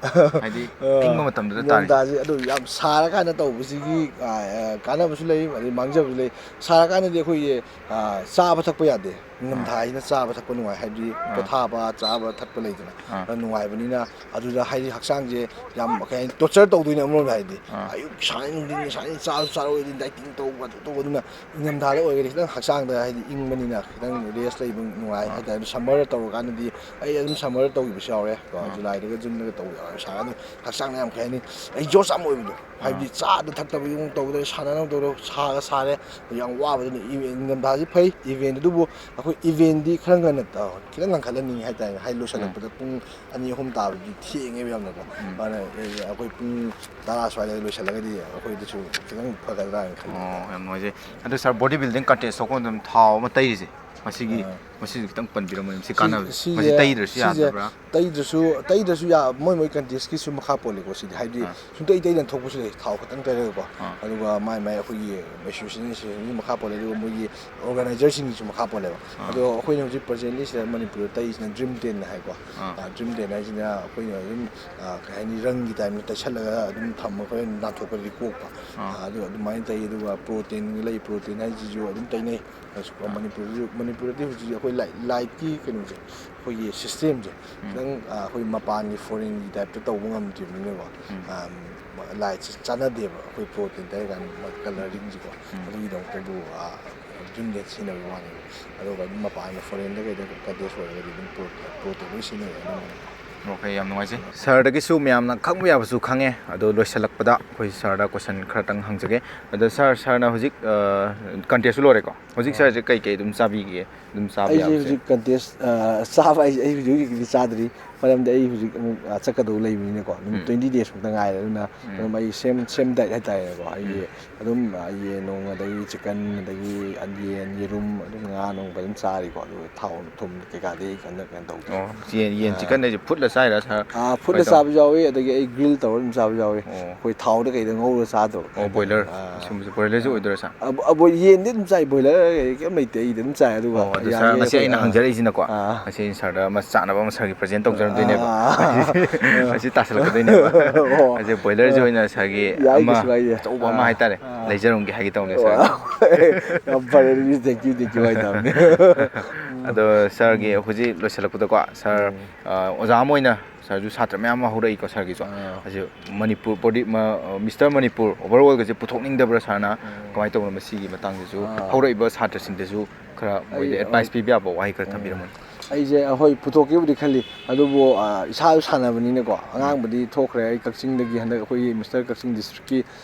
ꯍꯥꯏꯗꯤ ꯏꯪꯕ ꯃꯇꯝꯗꯨꯗ ꯇꯥꯔꯤꯁꯦ꯫ ꯅꯤꯡꯊꯝꯊꯥꯁꯦ ꯑꯗꯨ ꯌꯥꯝ ꯁꯥꯔꯀꯥꯟꯗ ꯇꯧꯕꯁꯤꯒꯤ ꯑ, ꯑ, ꯀꯥꯟꯅꯕꯁꯨ ꯂꯩ, ꯑꯗꯩ ꯃꯥꯡꯖꯕꯁꯨ ꯂꯩ꯫ ꯁꯥꯔꯀꯥꯟꯗꯗꯤ ꯑꯩꯈꯣꯏꯒꯤ ꯑ, ꯆꯥꯕ ꯊꯛꯄ ꯌꯥꯗꯦ꯫ ꯅꯤꯡꯊꯝꯊꯥꯁꯤꯅ ꯆꯥꯕ ꯊꯛꯄ ꯅꯨꯡꯉꯥꯏ, ꯍꯥꯏꯕꯗꯤ ꯄꯣꯊꯥꯕ, ꯆꯥꯕ ꯊꯛꯄ ꯂꯩꯗꯅ, ꯑꯥ꯫ ꯑꯗꯨ ꯅꯨꯡꯉꯥꯏꯕꯅꯤꯅ꯫ ꯑꯗꯨꯗ ꯍꯥꯏꯗꯤ ꯍꯛꯆꯥꯡꯁꯦ ꯌꯥꯝ ꯀꯩ ꯍꯥꯏꯅꯤ, torture ꯇꯧꯗꯣꯏꯅꯦ ꯑꯃꯔꯣꯝꯗ ꯍꯥꯏꯗꯤ꯫ ꯑꯥ꯫ ꯑꯌꯨꯛ ꯁꯥꯏ ꯅꯨꯡꯊꯤꯟ ꯁꯥꯏ ꯆꯥꯁꯨ ꯆꯥꯔꯣꯏꯗꯤ dieting ꯇꯧꯕ ꯑꯗꯨ ꯇꯧꯕ꯫ ꯑꯗꯨꯅ ꯏꯪꯊꯝꯊꯥꯗ ꯑꯣꯏꯔꯒꯗꯤ ꯈꯤꯇꯪ ꯍꯛꯆꯥꯡꯗ ꯍꯥꯏꯗꯤ ꯏꯪꯕꯅꯤꯅ ꯈꯤꯇꯪ rest ꯂꯩꯕ ꯅꯨꯡꯉꯥꯏ ꯍꯥꯏꯇꯥꯔꯦ꯫ ꯑꯗꯨ summerꯗ ꯇꯧꯔꯀꯥꯟꯗꯗꯤ ꯑꯩ ꯑꯗꯨꯝ summerꯗ ꯇꯧꯈꯤꯕꯁꯨ ꯌꯥꯎꯔꯦ ꯀꯣ, Julyꯗꯒ Juneꯗꯒ ꯇꯧꯕ ꯌꯥꯎꯔꯦ꯫ ꯁꯥꯔꯀꯥꯟꯗ ꯍꯛꯆꯥꯡꯗ ꯌꯥꯝ ꯀꯩ ꯍꯥꯏꯅꯤ, exhaust ꯌꯥꯝ ꯑꯣꯏꯕꯗꯣ, ꯍꯥꯏꯕꯗꯤ ꯆꯥꯗ ꯊꯛꯇꯕ ꯌꯨꯝ ꯇꯧꯗ꯭ꯔꯦ, ꯁꯥꯟꯅꯅꯕ ꯇꯧꯗ꯭ꯔꯦ, ꯁꯥꯒ ꯁꯥꯔꯦ, ꯌꯥꯝ ꯋꯥꯕꯗꯨꯅ꯫ ꯏꯚꯦꯟ ꯅꯤꯡꯊꯝꯊꯥꯁꯤ ꯐꯩ ꯏꯚꯦꯟ, ꯑꯗꯨꯕꯨ ꯑꯩꯈꯣꯏ ꯏꯚꯦꯟꯗꯤ ꯈꯔ ꯉꯟꯅ ꯇꯧ-, ꯈꯤꯇꯪ ꯉꯟꯈꯠꯍꯟꯅꯤꯡꯉꯤ ꯍꯥꯏꯇꯥꯔꯦ꯫ ꯍꯥꯏꯗꯤ ꯂꯣꯏꯁꯤꯜꯂꯛꯄꯗ ꯄꯨꯡ ꯑꯅꯤ ꯑꯍꯨꯝ ꯇꯥꯕꯗꯤ ꯊꯦꯡꯉꯦꯕ ꯌꯥꯝꯅꯀꯣ꯫ ꯑꯗꯨꯅ ꯑꯩꯈꯣꯏ ꯄꯨꯡ ꯇꯔꯥ ꯁ꯭ꯋꯥꯏꯗ ꯂꯣꯏꯁꯤꯜꯂꯒꯗꯤ ꯑꯩꯈꯣꯏꯗꯁꯨ ꯈꯤꯇꯪ ꯐꯒꯗ꯭ꯔꯥꯅ ꯈꯜꯂꯤ꯫ ꯑꯣ, ꯌꯥꯝ ꯅꯨꯡꯉꯥꯏꯖꯩ꯫ ꯑꯗꯨ sir, body building contest ꯊꯣꯛꯄ ꯃꯇꯝꯗ ꯊꯥꯎ ꯑꯃ ꯇꯩꯔꯤꯁꯦ, ꯃꯁꯤꯒꯤ, ꯑꯥ꯫ ꯃꯁꯤꯁꯨ ꯈꯤꯇꯪ ꯄꯟꯕꯤꯔꯝꯃꯣ, ꯃꯁꯤ ꯁꯤ-, ꯀꯥꯟꯅꯕ, ꯁꯤꯁꯦ, ꯃꯁꯤ ꯇꯩꯗ꯭ꯔꯁꯨ ꯁꯤꯁꯦ ꯌꯥꯗꯕ꯭ꯔꯥ? ꯇꯩꯗ꯭ꯔꯁꯨ, ꯇꯩꯗ꯭ꯔꯁꯨ ꯌꯥ-, ꯃꯣꯏ ꯃꯣꯏ ꯀꯟꯇꯦꯁꯀꯤꯁꯨ ꯃꯈꯥ ꯄꯣꯜꯂꯦꯀꯣ꯫ ꯁꯤꯗꯤ ꯍꯥꯏꯗꯤ ꯑꯥ꯫ ꯁꯨꯡꯇꯩ ꯇꯩꯗꯅ ꯊꯣꯛꯄꯁꯨ ꯂꯩ, ꯊꯥꯎ ꯈꯛꯇꯪ ꯇꯩꯔꯒꯀꯣ꯫ ꯑꯥ꯫ ꯑꯗꯨꯒ ꯃꯥꯏ ꯃꯥꯏ ꯑꯩꯈꯣꯏꯒꯤ ꯑꯦꯁꯣꯁꯤꯌꯦꯁꯟꯁꯤꯡꯒꯤ ꯃꯈꯥ ꯄꯣꯜꯂꯦ, ꯑꯗꯨꯒ ꯃꯣꯏꯒꯤ ꯑꯣꯔꯒꯅꯥꯏꯖꯔꯁꯤꯡꯒꯤꯁꯨ ꯃꯈꯥ ꯄꯣꯜꯂꯦꯕ꯫ ꯑꯥ꯫ ꯑꯗꯣ ꯑꯩꯈꯣꯏꯅ ꯍꯧꯖꯤꯛ ꯄ꯭ꯔꯖꯦꯟꯂꯤ ꯁꯤꯗ ꯃꯅꯤꯄꯨꯔꯗ ꯇꯩꯔꯤꯁꯤꯅ ꯗ꯭ꯔꯤꯝ ꯇꯦꯟ ꯍꯥꯏꯀꯣ꯫ ꯑꯥ꯫ ꯑꯥ, ꯗ꯭ꯔꯤꯝ ꯇꯦꯟ ꯍꯥꯏꯁꯤꯅ ꯑꯩꯈꯣꯏꯅ ꯑꯗꯨꯝ, ꯑꯥ, ꯀꯩ ꯍꯥꯏꯅꯤ, ꯔꯪꯒꯤ ꯇꯥꯏꯞꯇ ꯇꯩꯁꯜꯂꯒ ꯑꯗꯨꯝ ꯊꯝꯃꯒ ꯍꯣꯔꯦꯟ ꯅꯥꯟꯊꯣꯛꯄꯗꯗꯤ ꯀꯣꯛꯄ꯫ ꯑꯥ꯫ ꯑꯥ, ꯑꯗꯨ ꯑꯗꯨꯃꯥꯏꯅ ꯇꯩ꯫ ꯑꯗꯨꯒ ꯄ꯭ꯔꯣꯇꯤꯟ ꯂꯩ, ꯄ꯭ꯔꯣꯇꯤꯟ ꯍꯥꯏꯁꯤꯁꯨ ꯑꯗꯨꯝ ꯇꯩꯅꯩ꯫ ꯑꯁ, ꯑꯥ꯫ ꯃꯅꯤꯄꯨꯔꯗꯁꯨ, ꯃꯅꯤꯄꯨꯔꯗꯗꯤ ꯍꯧꯖꯤꯛ ꯑꯩꯈꯣꯏ ꯂꯥꯏ-, ꯂꯥꯏꯠꯀꯤ ꯀꯩꯅꯣꯁꯦ, ꯑꯩꯈꯣꯏꯒꯤ ꯁꯤꯁꯇꯦꯝꯁꯦ ꯎꯝ꯫ ꯈꯤꯇꯪ, ꯑꯥ, ꯑꯩꯈꯣꯏ ꯃꯄꯥꯟꯒꯤ ꯐꯣꯔꯦꯟꯒꯤ ꯇꯥꯏꯞꯇ ꯇꯧꯕ ꯉꯝꯗ꯭ꯔꯤꯕꯅꯤꯅꯀꯣ, ꯎꯝ꯫ ꯑꯥ, ꯂꯥꯏꯠꯁꯦ ꯆꯥꯟꯅꯗꯦꯕ ꯑꯩꯈꯣꯏ ꯄ꯭ꯔꯣꯇꯤꯟ ꯇꯩꯔꯀꯥꯟꯗ ꯀꯂꯔꯤꯡꯁꯦꯀꯣ꯫ ꯎꯝ꯫ ꯑꯗꯨꯒꯤꯗꯃꯛꯇꯕꯨ, ꯑꯥ, ꯗ꯭ꯔꯤꯝ ꯇꯦꯟ ꯁꯤꯖꯤꯟꯅꯕꯒꯤ ꯋꯥꯅꯦꯕ꯫ ꯑꯗꯨꯒ ꯑꯗꯨꯝ ꯃꯄꯥꯟꯒꯤ ꯐꯣꯔꯦꯟꯗ ꯀꯩꯗ ꯀꯟꯇꯦꯁ ꯑꯣꯏꯔꯒꯗꯤ ꯑꯗꯨꯝ ꯄ꯭ꯔꯣ-, ꯄ꯭ꯔꯣꯇꯤꯟ ꯂꯣꯏ ꯁꯤꯖꯤꯟꯅꯩ ꯑꯅꯝꯕꯅ꯫ ꯑꯣꯀꯦ, ꯌꯥꯝ ꯅꯨꯡꯉꯥꯏꯖꯩ꯫ ꯁꯥꯔꯗꯒꯤꯁꯨ ꯃꯌꯥꯝꯅ ꯈꯪꯕ ꯌꯥꯕꯁꯨ ꯈꯪꯉꯦ꯫ ꯑꯗꯣ ꯂꯣꯏꯁꯤꯜꯂꯛꯄꯗ ꯑꯩꯈꯣꯏ ꯁꯥꯔꯗ ꯀꯣꯏꯁꯟ ꯈꯔꯇꯪ ꯍꯪꯖꯒꯦ꯫ ꯑꯗꯣ ꯁꯥꯔ, ꯁꯥꯔꯅ ꯍꯧꯖꯤꯛ, ꯑ, ꯀꯟꯇꯦꯁꯁꯨ ꯂꯣꯏꯔꯦꯀꯣ? ꯍꯧꯖꯤꯛ ꯑꯥ꯫ ꯁꯥꯔꯁꯦ ꯀꯩ ꯀꯩ ꯑꯗꯨꯝ ꯆꯥꯕꯤꯒꯦ? ꯑꯗꯨꯝ ꯆꯥꯕ ꯑꯩꯁꯦ ꯌꯥꯕꯁꯦ? ꯍꯧꯖꯤꯛ ꯀꯟꯇꯦꯁ, ꯑ, ꯆꯥꯕ ꯍꯥꯏꯁꯦ ꯑꯩ ꯍꯧꯖꯤꯛ ꯍꯧꯖꯤꯛꯀꯤꯗꯤ ꯆꯥꯗ꯭ꯔꯤ꯫ ꯃꯔꯝꯗꯤ ꯑꯩ ꯍꯧꯖꯤꯛ ꯑꯃꯨꯛ, ꯑ, ꯆꯠꯀꯗꯧꯕ ꯂꯩꯕꯅꯤꯅꯀꯣ꯫ ꯅꯨꯃꯤꯠ ꯎꯝ꯫ ꯇ꯭ꯋꯦꯟꯇꯤ ꯗꯦꯖ ꯃꯨꯛꯇ ꯉꯥꯏꯔꯦ꯫ ꯑꯗꯨꯅ ꯎꯝ꯫ ꯑꯗꯨꯝ ꯑꯩ ꯁꯦꯝ, ꯁꯦꯝ ꯗꯥꯏꯠ ꯍꯥꯏꯇꯥꯔꯦꯅꯦꯀꯣ꯫ ꯑꯩꯒꯤ ꯎꯝ꯫ ꯑꯗꯨꯝ, ꯑ, ꯌꯦꯟ ꯅꯨꯡ, ꯑꯗꯒꯤ ꯆꯤꯛꯀꯟ, ꯑꯗꯒꯤ ꯌꯦꯟ, ꯌꯦꯔꯨꯝ, ꯑꯗꯨꯝ ꯉꯥ ꯅꯨꯡ ꯐꯖꯅ ꯆꯥꯔꯤꯀꯣ꯫ ꯑꯗꯨꯒ ꯊꯥꯎ ꯊꯨꯝ ꯀꯩꯀꯥꯗꯤ ꯑꯩ ꯀꯟꯅ ꯀꯩꯅꯣ ꯇꯧꯗꯦ꯫ ꯑꯣ, ꯌꯦꯟ, ꯌꯦꯟ ꯑꯥ꯫ ꯆꯤꯛꯀꯟ ꯍꯥꯏꯁꯦ ꯐꯨꯠꯂ ꯆꯥꯏꯔꯥ, ꯁꯥꯔ? ꯑꯥ, ꯐꯨꯠꯂ ꯀꯃꯥꯏꯅ ꯇꯧ-, ꯆꯥꯕꯁꯨ ꯌꯥꯎꯋꯤ, ꯑꯗꯒꯤ ꯑꯩ ꯒ꯭ꯔꯤꯜ ꯇꯧꯔ ꯑꯗꯨꯝ ꯆꯥꯕꯁꯨ ꯌꯥꯎꯋꯤ꯫ ꯑꯣ꯫ ꯑꯩꯈꯣꯏ ꯊꯥꯎꯗ ꯀꯩꯗ ꯉꯧꯔꯒ ꯆꯥꯗꯕ ꯑꯣ, ꯍꯥꯏꯇꯥꯔꯦ꯫ ꯕꯣꯏꯂꯔ꯫ ꯑꯥ꯫ ꯁꯨꯝꯕꯁꯦ ꯕꯣꯏꯂꯔꯁꯦ ꯑꯥ꯫ ꯑꯣꯏꯗꯣꯏꯔꯥ, ꯁꯥꯔ? ꯑꯕ-, ꯑꯕꯣꯏ ꯌꯦꯟꯗꯤ ꯑꯗꯨꯝ ꯆꯥꯏ, ꯕꯣꯏꯂꯔ ꯀꯩꯝ ꯂꯩꯇꯦ, ꯑꯩꯗꯤ ꯑꯗꯨꯝ ꯆꯥꯏ꯫ ꯑꯗꯨꯒ ꯑꯣ, ꯑꯗꯣ ꯁꯥꯔ, ꯌꯥꯔꯤꯉꯩ ꯉꯁꯤ ꯑꯩꯈꯣꯏ, ꯑꯩꯅ ꯑꯥ꯫ ꯍꯪꯖꯔꯛꯏꯁꯤꯅꯀꯣ, ꯑꯥ꯫ ꯉꯁꯤ ꯁꯥꯔꯗ ꯑꯃ ꯆꯥꯅꯕ ꯑꯃ ꯁꯥꯔꯒꯤ ꯄ꯭ꯔꯖꯦꯟ ꯇꯧꯖꯔꯝꯗꯣꯏꯅꯦꯕ꯫ ꯑꯥ꯫ ꯉꯁꯤ ꯇꯥꯁꯜꯂꯛꯀꯗꯣꯏꯅꯦꯕ꯫ ꯑꯣ꯫ ꯉꯁꯤ ꯕꯣꯏꯂꯔꯁꯦ ꯑꯥ꯫ ꯑꯣꯏꯅ ꯁꯥꯔꯒꯤ ꯌꯥꯏ, ꯑꯃ ꯀꯩꯁꯨ ꯀꯥꯏꯗꯦ꯫ ꯑꯆꯧꯕ ꯑꯃ ꯑꯥ꯫ ꯍꯥꯏꯇꯥꯔꯦ, ꯑꯥ꯫ ꯂꯩꯖꯔꯝꯒꯦ ꯍꯥꯏꯒꯦ ꯇꯧꯕꯅꯦ, ꯁꯥꯔ꯫ ꯑꯣ꯫ ꯌꯥꯝ ꯐꯔꯦ, ꯑꯗꯨꯗꯤ thank you, thank you ꯍꯥꯏꯇꯥꯕꯅꯦ꯫ ꯑꯗꯣ ꯁꯥꯔꯒꯤ ꯎꯝ꯫ ꯍꯧꯖꯤꯛ ꯂꯣꯏꯁꯤꯜꯂꯛꯄꯗꯀꯣ, ꯁꯥꯔ, ꯎꯝ꯫ ꯑ, ꯑꯣꯖꯥ ꯑꯃ ꯑꯣꯏꯅ ꯁꯥꯔꯁꯨ ꯁꯥꯇ꯭ꯔ ꯃꯌꯥꯝ ꯑꯃ ꯍꯧꯔꯛꯏꯀꯣ ꯁꯥꯔꯒꯤꯁꯨ꯫ ꯑꯥ꯫ ꯍꯧꯖꯤꯛ ꯃꯅꯤꯄꯨꯔ ꯕꯣꯗꯤ-, ꯃ-, ꯃꯤꯁꯇꯔ ꯃꯅꯤꯄꯨꯔ overallꯒꯁꯦ ꯄꯨꯊꯣꯛꯅꯤꯡꯗꯕ꯭ꯔꯥ ꯁꯥꯔꯅ? ꯎꯝ꯫ ꯀꯃꯥꯏꯅ ꯇꯧꯕꯅꯣ ꯃꯁꯤꯒꯤ ꯃꯇꯥꯡꯗꯁꯨ? ꯑꯥ꯫ ꯍꯧꯔꯛꯏꯕ ꯁꯥꯇ꯭ꯔꯁꯤꯡꯗꯁꯨ ꯈꯔ ꯃꯣꯏꯗ ꯑꯩ, ꯑꯦꯗꯚꯥꯏꯁ ꯑꯩ, ꯄꯤꯕ ꯌꯥꯕ ꯋꯥꯍꯩ ꯈꯔ ꯎꯝ꯫ ꯊꯝꯕꯤꯔꯝꯃꯨꯅꯦ꯫ ꯑꯩꯁꯦ, ꯑ, ꯍꯣꯏ, ꯄꯨꯊꯣꯛꯀꯦꯕꯨꯗꯤ ꯈꯜꯂꯤ꯫ ꯑꯗꯨꯕꯨ, ꯑ, ꯏꯁꯥꯁꯨ ꯁꯥꯟꯅꯕꯅꯤꯅꯀꯣ, ꯎꯝ꯫ ꯑꯉꯥꯡꯕꯨꯗꯤ ꯊꯣꯛꯈ꯭ꯔꯦ꯫ ꯑꯩ ꯀꯛꯆꯤꯡꯗꯒꯤ ꯍꯟꯗꯛ ꯑꯩꯈꯣꯏꯒꯤ ꯃꯤꯁꯇꯔ ꯀꯛꯆꯤꯡ ꯗꯤꯁꯇ꯭ꯔꯤꯛꯀꯤ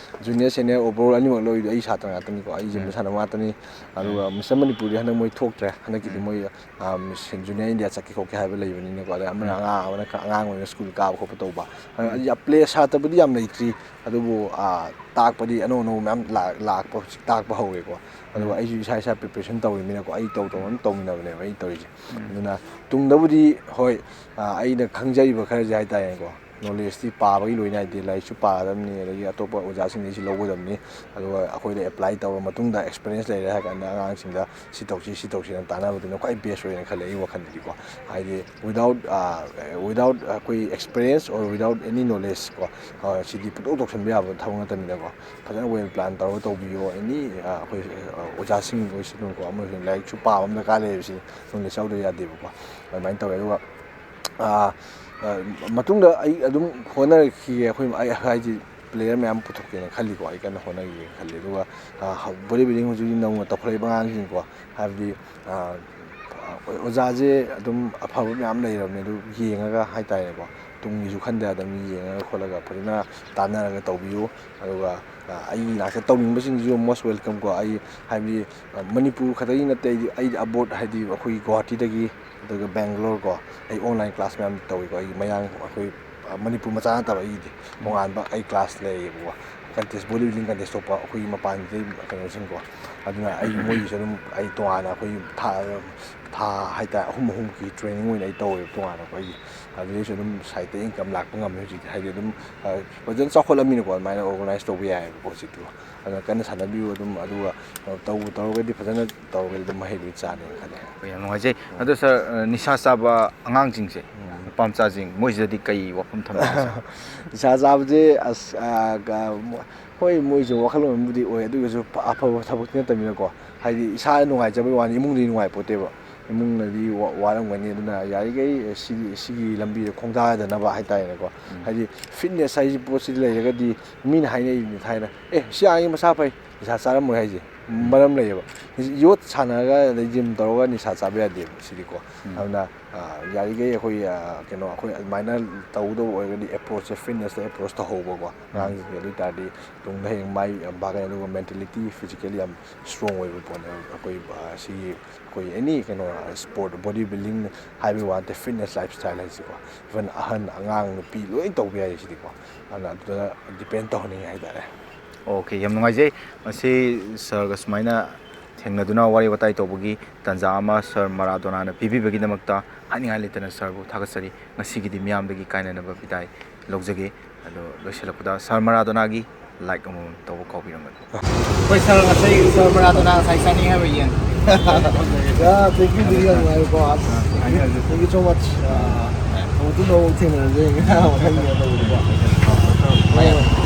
ꯖꯨꯅꯤꯌꯔ ꯁꯦꯅꯤꯌꯔ overall ꯑꯅꯤꯃꯛ ꯂꯧꯔꯤꯗꯣ ꯑꯩ ꯁꯥꯇ꯭ꯔ ꯉꯥꯛꯇꯅꯤꯀꯣ, ꯑꯩ ꯖꯤꯝꯗ ꯎꯝ꯫ ꯁꯥꯟꯅꯕ ꯉꯥꯛꯇꯅꯤ꯫ ꯑꯗꯨꯒ ꯎꯝ꯫ ꯃꯤꯁꯇꯔ ꯃꯅꯤꯄꯨꯔꯗꯤ ꯍꯟꯗꯛ ꯃꯣꯏ ꯊꯣꯛꯇ꯭ꯔꯦ꯫ ꯍꯟꯗꯛꯀꯤꯗꯤ ꯎꯝ꯫ ꯃꯣꯏ, ꯑ, ꯃꯤꯁ ꯖꯨꯅꯤꯌꯔ ꯏꯟꯗꯤꯌꯥ ꯆꯠꯀꯦ ꯈꯣꯠꯀꯦ ꯍꯥꯏꯕ ꯂꯩꯕꯅꯤꯅꯀꯣ꯫ ꯑꯗꯩ ꯑꯃꯅ ꯎꯝ꯫ ꯑꯉꯥꯡ ꯑꯃꯅ ꯈꯔ ꯑꯉꯥꯡ ꯑꯣꯏꯅ ꯁ꯭ꯀꯨꯜ ꯀꯥꯕ ꯈꯣꯠꯄ ꯇꯧꯕ꯫ ꯑ, ꯎꯝ꯫ ꯌꯥꯝ ꯄ꯭ꯂꯦ ꯁꯥꯇ꯭ꯔꯕꯨꯗꯤ ꯌꯥꯝ ꯂꯩꯇ꯭ꯔꯤ꯫ ꯑꯗꯨꯕꯨ, ꯑꯥ, ꯇꯥꯛꯄꯗꯤ ꯑꯅꯧ ꯑꯅꯧꯕ ꯃꯌꯥꯝ ꯂꯥꯛ-, ꯂꯥꯛꯄ, ꯍꯧꯖꯤꯛ ꯇꯥꯛꯄ ꯍꯧꯔꯦꯀꯣ꯫ ꯑꯗꯨꯒ ꯎꯝ꯫ ꯑꯩꯁꯨ ꯏꯁꯥ ꯏꯁꯥ preparation ꯇꯧꯔꯤꯃꯤꯅꯀꯣ, ꯑꯩ ꯇꯧ ꯇꯧꯅ ꯇꯧꯃꯤꯟꯅꯕꯅꯦꯕ ꯑꯩꯅ ꯇꯧꯔꯤꯁꯦ꯫ ꯎꯝ꯫ ꯑꯗꯨꯅ ꯇꯨꯡꯗꯕꯨꯗꯤ, ꯍꯣꯏ, ꯑꯥ, ꯑꯩꯅ ꯈꯪꯖꯔꯤꯕ ꯈꯔꯁꯦ ꯍꯥꯏꯇꯥꯔꯦꯀꯣ, knowledgeꯇꯤ ꯄꯥꯕꯒꯤ ꯂꯣꯏ ꯅꯥꯏꯗꯦ, ꯂꯥꯏꯔꯤꯛꯁꯨ ꯄꯥꯒꯗꯕꯅꯤ, ꯑꯗꯒꯤ ꯑꯇꯣꯞꯄ ꯑꯣꯖꯥꯁꯤꯡꯗꯒꯤꯁꯨ ꯂꯧꯒꯗꯕꯅꯤ꯫ ꯑꯗꯨꯒ ꯑꯩꯈꯣꯏꯗ apply ꯇꯧꯔ ꯃꯇꯨꯡꯗ, experience ꯂꯩꯔꯦ ꯍꯥꯏꯔ ꯀꯥꯟꯗ, ꯑꯉꯥꯡꯁꯤꯡꯗ ꯁꯤ ꯇꯧꯁꯤ, ꯁꯤ ꯇꯧꯁꯤꯅ ꯇꯥꯟꯅꯕꯗꯨꯅ ꯈ꯭ꯋꯥꯏ best ꯑꯣꯏꯅ ꯈꯜꯂꯦ ꯑꯩ ꯋꯥꯈꯜꯗꯗꯤꯀꯣ꯫ ꯍꯥꯏꯗꯤ without, ꯑ, without ꯑꯩꯈꯣꯏ experience or without any knowledge ꯀꯣ, ꯑ, ꯁꯤꯗꯤ ꯄꯨꯡꯇꯧ ꯇꯧꯁꯟꯕ ꯌꯥꯕ ꯊꯕꯛ ꯅꯠꯇꯕꯅꯤꯅꯀꯣ꯫ ꯐꯖꯅ well plan ꯇꯧꯔꯒ ꯇꯧꯕꯤꯌꯣ꯫ Any, ꯑ, ꯑꯩꯈꯣꯏ, ꯑ, ꯑꯣꯖꯥꯁꯤꯡ ꯑꯣꯏꯁꯅꯨꯀꯣ, ꯑꯃ ꯑꯣꯏꯁꯅꯨ, ꯂꯥꯏꯔꯤꯛꯁꯨ ꯄꯥꯕ ꯑꯃ ꯗꯔꯀꯥꯔ ꯂꯩꯌꯦꯕ, ꯁꯤ knowledge ꯌꯥꯎꯗꯕ ꯌꯥꯗꯦꯕꯀꯣ꯫ ꯑꯗꯨꯃꯥꯏꯅ ꯇꯧꯋꯦ꯫ ꯑꯗꯨꯒ, ꯑ, ꯑ, ꯃꯇꯨꯡꯗ ꯑꯩ ꯑꯗꯨꯝ ꯍꯣꯠꯅꯔꯛꯈꯤꯒꯦ꯫ ꯑꯩꯈꯣꯏ, ꯑꯩ ꯍꯥꯏꯗꯤ player ꯃꯌꯥꯝ ꯄꯨꯊꯣꯛꯀꯦꯅ ꯈꯜꯂꯤꯀꯣ꯫ ꯑꯩ ꯀꯟꯅ ꯍꯣꯠꯅꯈꯤꯒꯦꯅ ꯈꯜꯂꯤ꯫ ꯑꯗꯨꯒ, ꯑ, ꯍꯧ-, body building ꯍꯧꯖꯤꯛ ꯍꯧꯖꯤꯛ ꯅꯧꯅ ꯇꯧꯈꯠꯂꯛꯏꯕ ꯑꯉꯥꯡꯁꯤꯡꯀꯣ, ꯍꯥꯏꯕꯗꯤ, ꯑ, ꯑ, ꯑꯣꯖꯥꯁꯦ ꯑꯗꯨꯝ ꯑꯐꯕ ꯃꯌꯥꯝ ꯂꯩꯔꯕꯅꯦ꯫ ꯑꯗꯨ ꯌꯦꯡꯉꯒ ꯍꯥꯏꯇꯥꯔꯦꯀꯣ, ꯇꯨꯡꯒꯤꯁꯨ ꯈꯟꯗ ꯌꯥꯗꯕꯅꯤ, ꯌꯦꯡꯉꯒ ꯈꯣꯠꯂꯒ ꯐꯖꯅ ꯇꯥꯟꯅꯔꯒ ꯇꯧꯕꯤꯌꯨ꯫ ꯑꯗꯨꯒ, ꯑ, ꯑꯩꯒꯤ ꯅꯥꯛꯇ ꯇꯧꯅꯤꯡꯕꯁꯤꯡꯁꯤꯁꯨ most welcome ꯀꯣ꯫ ꯑꯩ ꯍꯥꯏꯕꯗꯤ, ꯑ, ꯃꯅꯤꯄꯨꯔ ꯈꯛꯇꯒꯤ ꯅꯠꯇꯦ, ꯑꯩꯗꯤ, ꯑꯩꯗꯤ abroad, ꯍꯥꯏꯗꯤ ꯑꯩꯈꯣꯏꯒꯤ ꯒꯨꯍꯥꯇꯤꯗꯒꯤ, ꯑꯗꯨꯒ ꯕꯦꯡꯒ꯭ꯂꯣꯔ ꯀꯣ, ꯑꯩ online class ꯃꯌꯥꯝ ꯇꯧꯏꯀꯣ꯫ ꯑꯩꯒꯤ ꯃꯌꯥꯡ, ꯑꯩꯈꯣꯏ, ꯑ, ꯃꯅꯤꯄꯨꯔ ꯃꯆꯥ ꯅꯠꯇꯕ ꯑꯩꯒꯤꯗꯤ ꯇꯣꯉꯥꯟꯕ ꯑꯩ class ꯂꯩꯌꯦꯕꯀꯣ꯫ Contest, body building contest ꯊꯣꯛꯄ ꯑꯩꯈꯣꯏꯒꯤ ꯃꯄꯥꯟꯒꯤ ꯀꯩꯅꯣꯁꯤꯡꯀꯣ꯫ ꯑꯗꯨꯅ ꯑꯩ ꯃꯣꯏꯒꯤꯁꯨ ꯑꯗꯨꯝ ꯑꯩ ꯇꯣꯉꯥꯟꯅ ꯑꯩꯈꯣꯏꯒꯤ ꯊꯥ, ꯊꯥ ꯍꯥꯏꯇꯥꯔꯦ, ꯑꯍꯨꯝ ꯑꯍꯨꯝꯒꯤ training ꯑꯣꯏꯅ ꯑꯩ ꯇꯧꯋꯦꯕ ꯇꯣꯉꯥꯟꯅ ꯑꯩꯈꯣꯏꯒꯤ꯫ ꯑꯗꯨꯗꯩꯁꯨ ꯑꯗꯨꯝ sideꯇ income ꯂꯥꯛꯄ ꯉꯝꯃꯦ ꯍꯧꯖꯤꯛꯇꯤ꯫ ꯍꯥꯏꯗꯤ ꯑꯗꯨꯝ, ꯑ, ꯐꯖꯅ ꯆꯥꯎꯈꯠꯂꯝꯃꯤꯅꯀꯣ, ꯑꯗꯨꯃꯥꯏꯅ organize ꯇꯧꯕ ꯌꯥꯏꯑꯕꯀꯣ ꯍꯧꯖꯤꯛꯇꯤ꯫ ꯑꯗꯨꯅ ꯀꯟꯅ ꯁꯥꯟꯅꯕꯤꯌꯨ ꯑꯗꯨꯝ, ꯑꯗꯨꯒ, ꯑ, ꯇꯧꯕꯨ ꯇꯧꯔꯒꯗꯤ, ꯐꯖꯅ ꯇꯧꯔꯒꯗꯤ ꯑꯗꯨꯝ ꯃꯍꯩꯗꯨ ꯆꯥꯅꯦꯅ ꯈꯜꯂꯦ꯫ ꯍꯣꯏ, ꯌꯥꯝ ꯅꯨꯡꯉꯥꯏꯖꯩ꯫ ꯑꯗꯣ sir, ꯑ, ꯅꯤꯁꯥ ꯆꯥꯕ ꯑꯉꯥꯡꯁꯤꯡꯁꯦ, ꯎꯝ꯫ ꯅꯨꯄꯥ ꯃꯆꯥꯁꯤꯡ, ꯃꯣꯏꯁꯤꯗꯗꯤ ꯀꯩ ꯋꯥꯐꯝ ꯊꯝꯕꯤꯒꯦ sir? ꯅꯤꯁꯥ ꯆꯥꯕꯁꯦ, ꯑꯁ, ꯑ, ꯀ-, ꯍꯣꯏ, ꯃꯣꯏꯁꯨ ꯋꯥꯈꯜꯂꯣꯟ ꯑꯃꯕꯨꯗꯤ ꯑꯣꯏ, ꯑꯗꯨ ꯑꯣꯏꯔꯁꯨ ꯐ-, ꯑꯐꯕ ꯊꯕꯛꯇꯤ ꯅꯠꯇꯕꯅꯤꯅꯀꯣ꯫ ꯍꯥꯏꯗꯤ ꯏꯁꯥꯅ ꯅꯨꯡꯉꯥꯏꯖꯕꯩ ꯋꯥꯅꯤ, ꯏꯃꯨꯡꯗꯤ ꯅꯨꯡꯉꯥꯏꯄꯣꯠꯇꯦꯕ꯫ ꯏꯃꯨꯡꯅꯗꯤ ꯋꯥ-, ꯋꯥꯔꯝꯒꯅꯤ꯫ ꯑꯗꯨꯅ ꯌꯥꯔꯤꯈꯩ ꯁꯤꯒꯤ, ꯁꯤꯒꯤ ꯂꯝꯕꯤꯗ ꯈꯣꯡꯗꯥꯗꯅꯕ ꯍꯥꯏꯇꯥꯔꯦꯅꯦꯀꯣ꯫ ꯎꯝ꯫ ꯍꯥꯏꯗꯤ fitness ꯍꯥꯏꯁꯤ ꯄꯣꯠꯁꯤꯗꯤ ꯂꯩꯔꯒꯗꯤ, ꯃꯤꯅ ꯍꯥꯏꯅꯩꯅꯤ ꯊꯥꯏꯅ, "ꯑꯦ, ꯁꯤ ꯑꯉꯥꯡꯁꯤ ꯃꯁꯥ ꯐꯩ, ꯅꯤꯁꯥ ꯆꯥꯔꯝꯃꯣꯏ" ꯍꯥꯏꯁꯦ꯫ ꯃꯔꯝ ꯂꯩꯌꯦꯕ꯫ ꯌꯣꯠ ꯁꯥꯟꯅꯔꯒ ꯑꯗꯩ ꯖꯤꯝ ꯇꯧꯔꯒ ꯅꯤꯁꯥ ꯆꯥꯕ ꯌꯥꯗꯦꯕ ꯁꯤꯗꯤꯀꯣ꯫ ꯑꯗꯨꯅ, ꯑ, ꯌꯥꯔꯤꯈꯩ ꯑꯩꯈꯣꯏ, ꯑ, ꯀꯩꯅꯣ, ꯑꯩꯈꯣꯏ ꯑꯗꯨꯃꯥꯏꯅ ꯇꯧꯒꯗꯧꯕ ꯑꯣꯏꯔꯒꯗꯤ ꯑꯦꯄ꯭ꯔꯣꯆꯁꯦ, ꯐꯤꯠꯅꯦꯁꯇ ꯑꯦꯄ꯭ꯔꯣꯆ ꯇꯧꯍꯧꯕꯀꯣ ꯑꯉꯥꯡꯁꯤꯡꯁꯦ꯫ ꯑꯗꯨ ꯑꯣꯏ ꯇꯥꯔꯗꯤ ꯇꯨꯡꯗ ꯍꯌꯦꯡ ꯃꯥꯏ ꯌꯥꯝ ꯄꯥꯛꯀꯅꯤ꯫ ꯑꯗꯨꯒ ꯃꯦꯟꯇꯦꯂꯤꯇꯤ, ꯐꯤꯖꯤꯀꯦꯜꯂꯤ ꯌꯥꯝ ꯏꯁꯇ꯭ꯔꯣꯡ ꯑꯣꯏꯕ ꯄꯣꯠꯅꯦꯕ꯫ ꯑꯩꯈꯣꯏ, ꯑ, ꯁꯤꯒꯤ ꯑꯩꯈꯣꯏ ꯑꯦꯅꯤ ꯀꯩꯅꯣ, ꯁ꯭ꯄꯣꯔꯠ, ꯕꯣꯗꯤ ꯕꯤꯜꯗꯤꯡ ꯍꯥꯏꯕꯒꯤ ꯋꯥ ꯅꯠꯇꯦ, ꯐꯤꯠꯅꯦꯁ ꯂꯥꯏꯐ ꯁ꯭ꯇꯥꯏꯜ ꯍꯥꯏꯁꯤꯀꯣ꯫ ꯏꯚꯟ ꯑꯍꯟ, ꯑꯉꯥꯡ, ꯅꯨꯄꯤ ꯂꯣꯏ ꯇꯧꯕ ꯌꯥꯏ ꯁꯤꯗꯤꯀꯣ꯫ ꯑꯗꯨꯅ ꯑꯗꯨꯗ ꯗꯤꯄꯦꯟ ꯇꯧꯍꯟꯅꯤꯡꯉꯦ ꯍꯥꯏꯇꯥꯔꯦ꯫ ꯑꯣꯀꯦ, ꯌꯥꯝ ꯅꯨꯡꯉꯥꯏꯖꯩ꯫ ꯉꯁꯤ ꯁꯥꯔꯒ ꯁꯨꯃꯥꯏꯅ ꯊꯦꯡꯅꯗꯨꯅ ꯋꯥꯔꯤ ꯋꯥꯇꯥꯏ ꯇꯧꯕꯒꯤ ꯇꯥꯟꯖꯥ ꯑꯃ ꯁꯥꯔ ꯃꯔꯥꯗꯣꯅꯥꯅ ꯄꯤꯕꯤꯕꯒꯤꯗꯃꯛꯇ ꯍꯥꯏꯅꯤꯡꯉꯥꯏ ꯂꯩꯇꯅ ꯁꯥꯔꯕꯨ ꯊꯥꯒꯠꯆꯔꯤ꯫ ꯉꯁꯤꯒꯤꯗꯤ ꯃꯤꯌꯥꯝꯗꯒꯤ ꯀꯥꯏꯅꯅꯕ ꯕꯤꯗꯥꯏ ꯂꯧꯖꯒꯦ꯫ ꯑꯗꯣ ꯂꯣꯏꯁꯤꯜꯂꯛꯄꯗ ꯁꯥꯔ ꯃꯔꯥꯗꯣꯅꯥꯒꯤ ꯂꯥꯏꯛ ꯑꯃꯃꯝ ꯇꯧꯕ ꯀꯥꯎꯕꯤꯔꯝꯒꯅꯨ꯫ ꯑꯩꯈꯣꯏ ꯁꯥꯔ ꯉꯁꯥꯏ ꯁꯥꯔ ꯃꯔꯥꯗꯣꯅꯥ ꯉꯁꯥꯏ ꯆꯥꯅꯤꯡꯉꯦ ꯍꯥꯏꯕ ꯌꯦꯟ꯫ ꯌꯥ, thank you, ꯌꯥꯝ ꯅꯨꯡꯉꯥꯏꯕꯀꯣ꯫ ꯑꯁ, thank you so much. ꯑꯥ, ꯑꯃꯨꯛꯇꯪ ꯑꯃꯨꯛ ꯊꯦꯡꯅꯔꯁꯦ꯫ ꯃꯊꯪꯒꯤ ꯑꯇꯧꯕꯗꯀꯣ꯫ Bye, bye.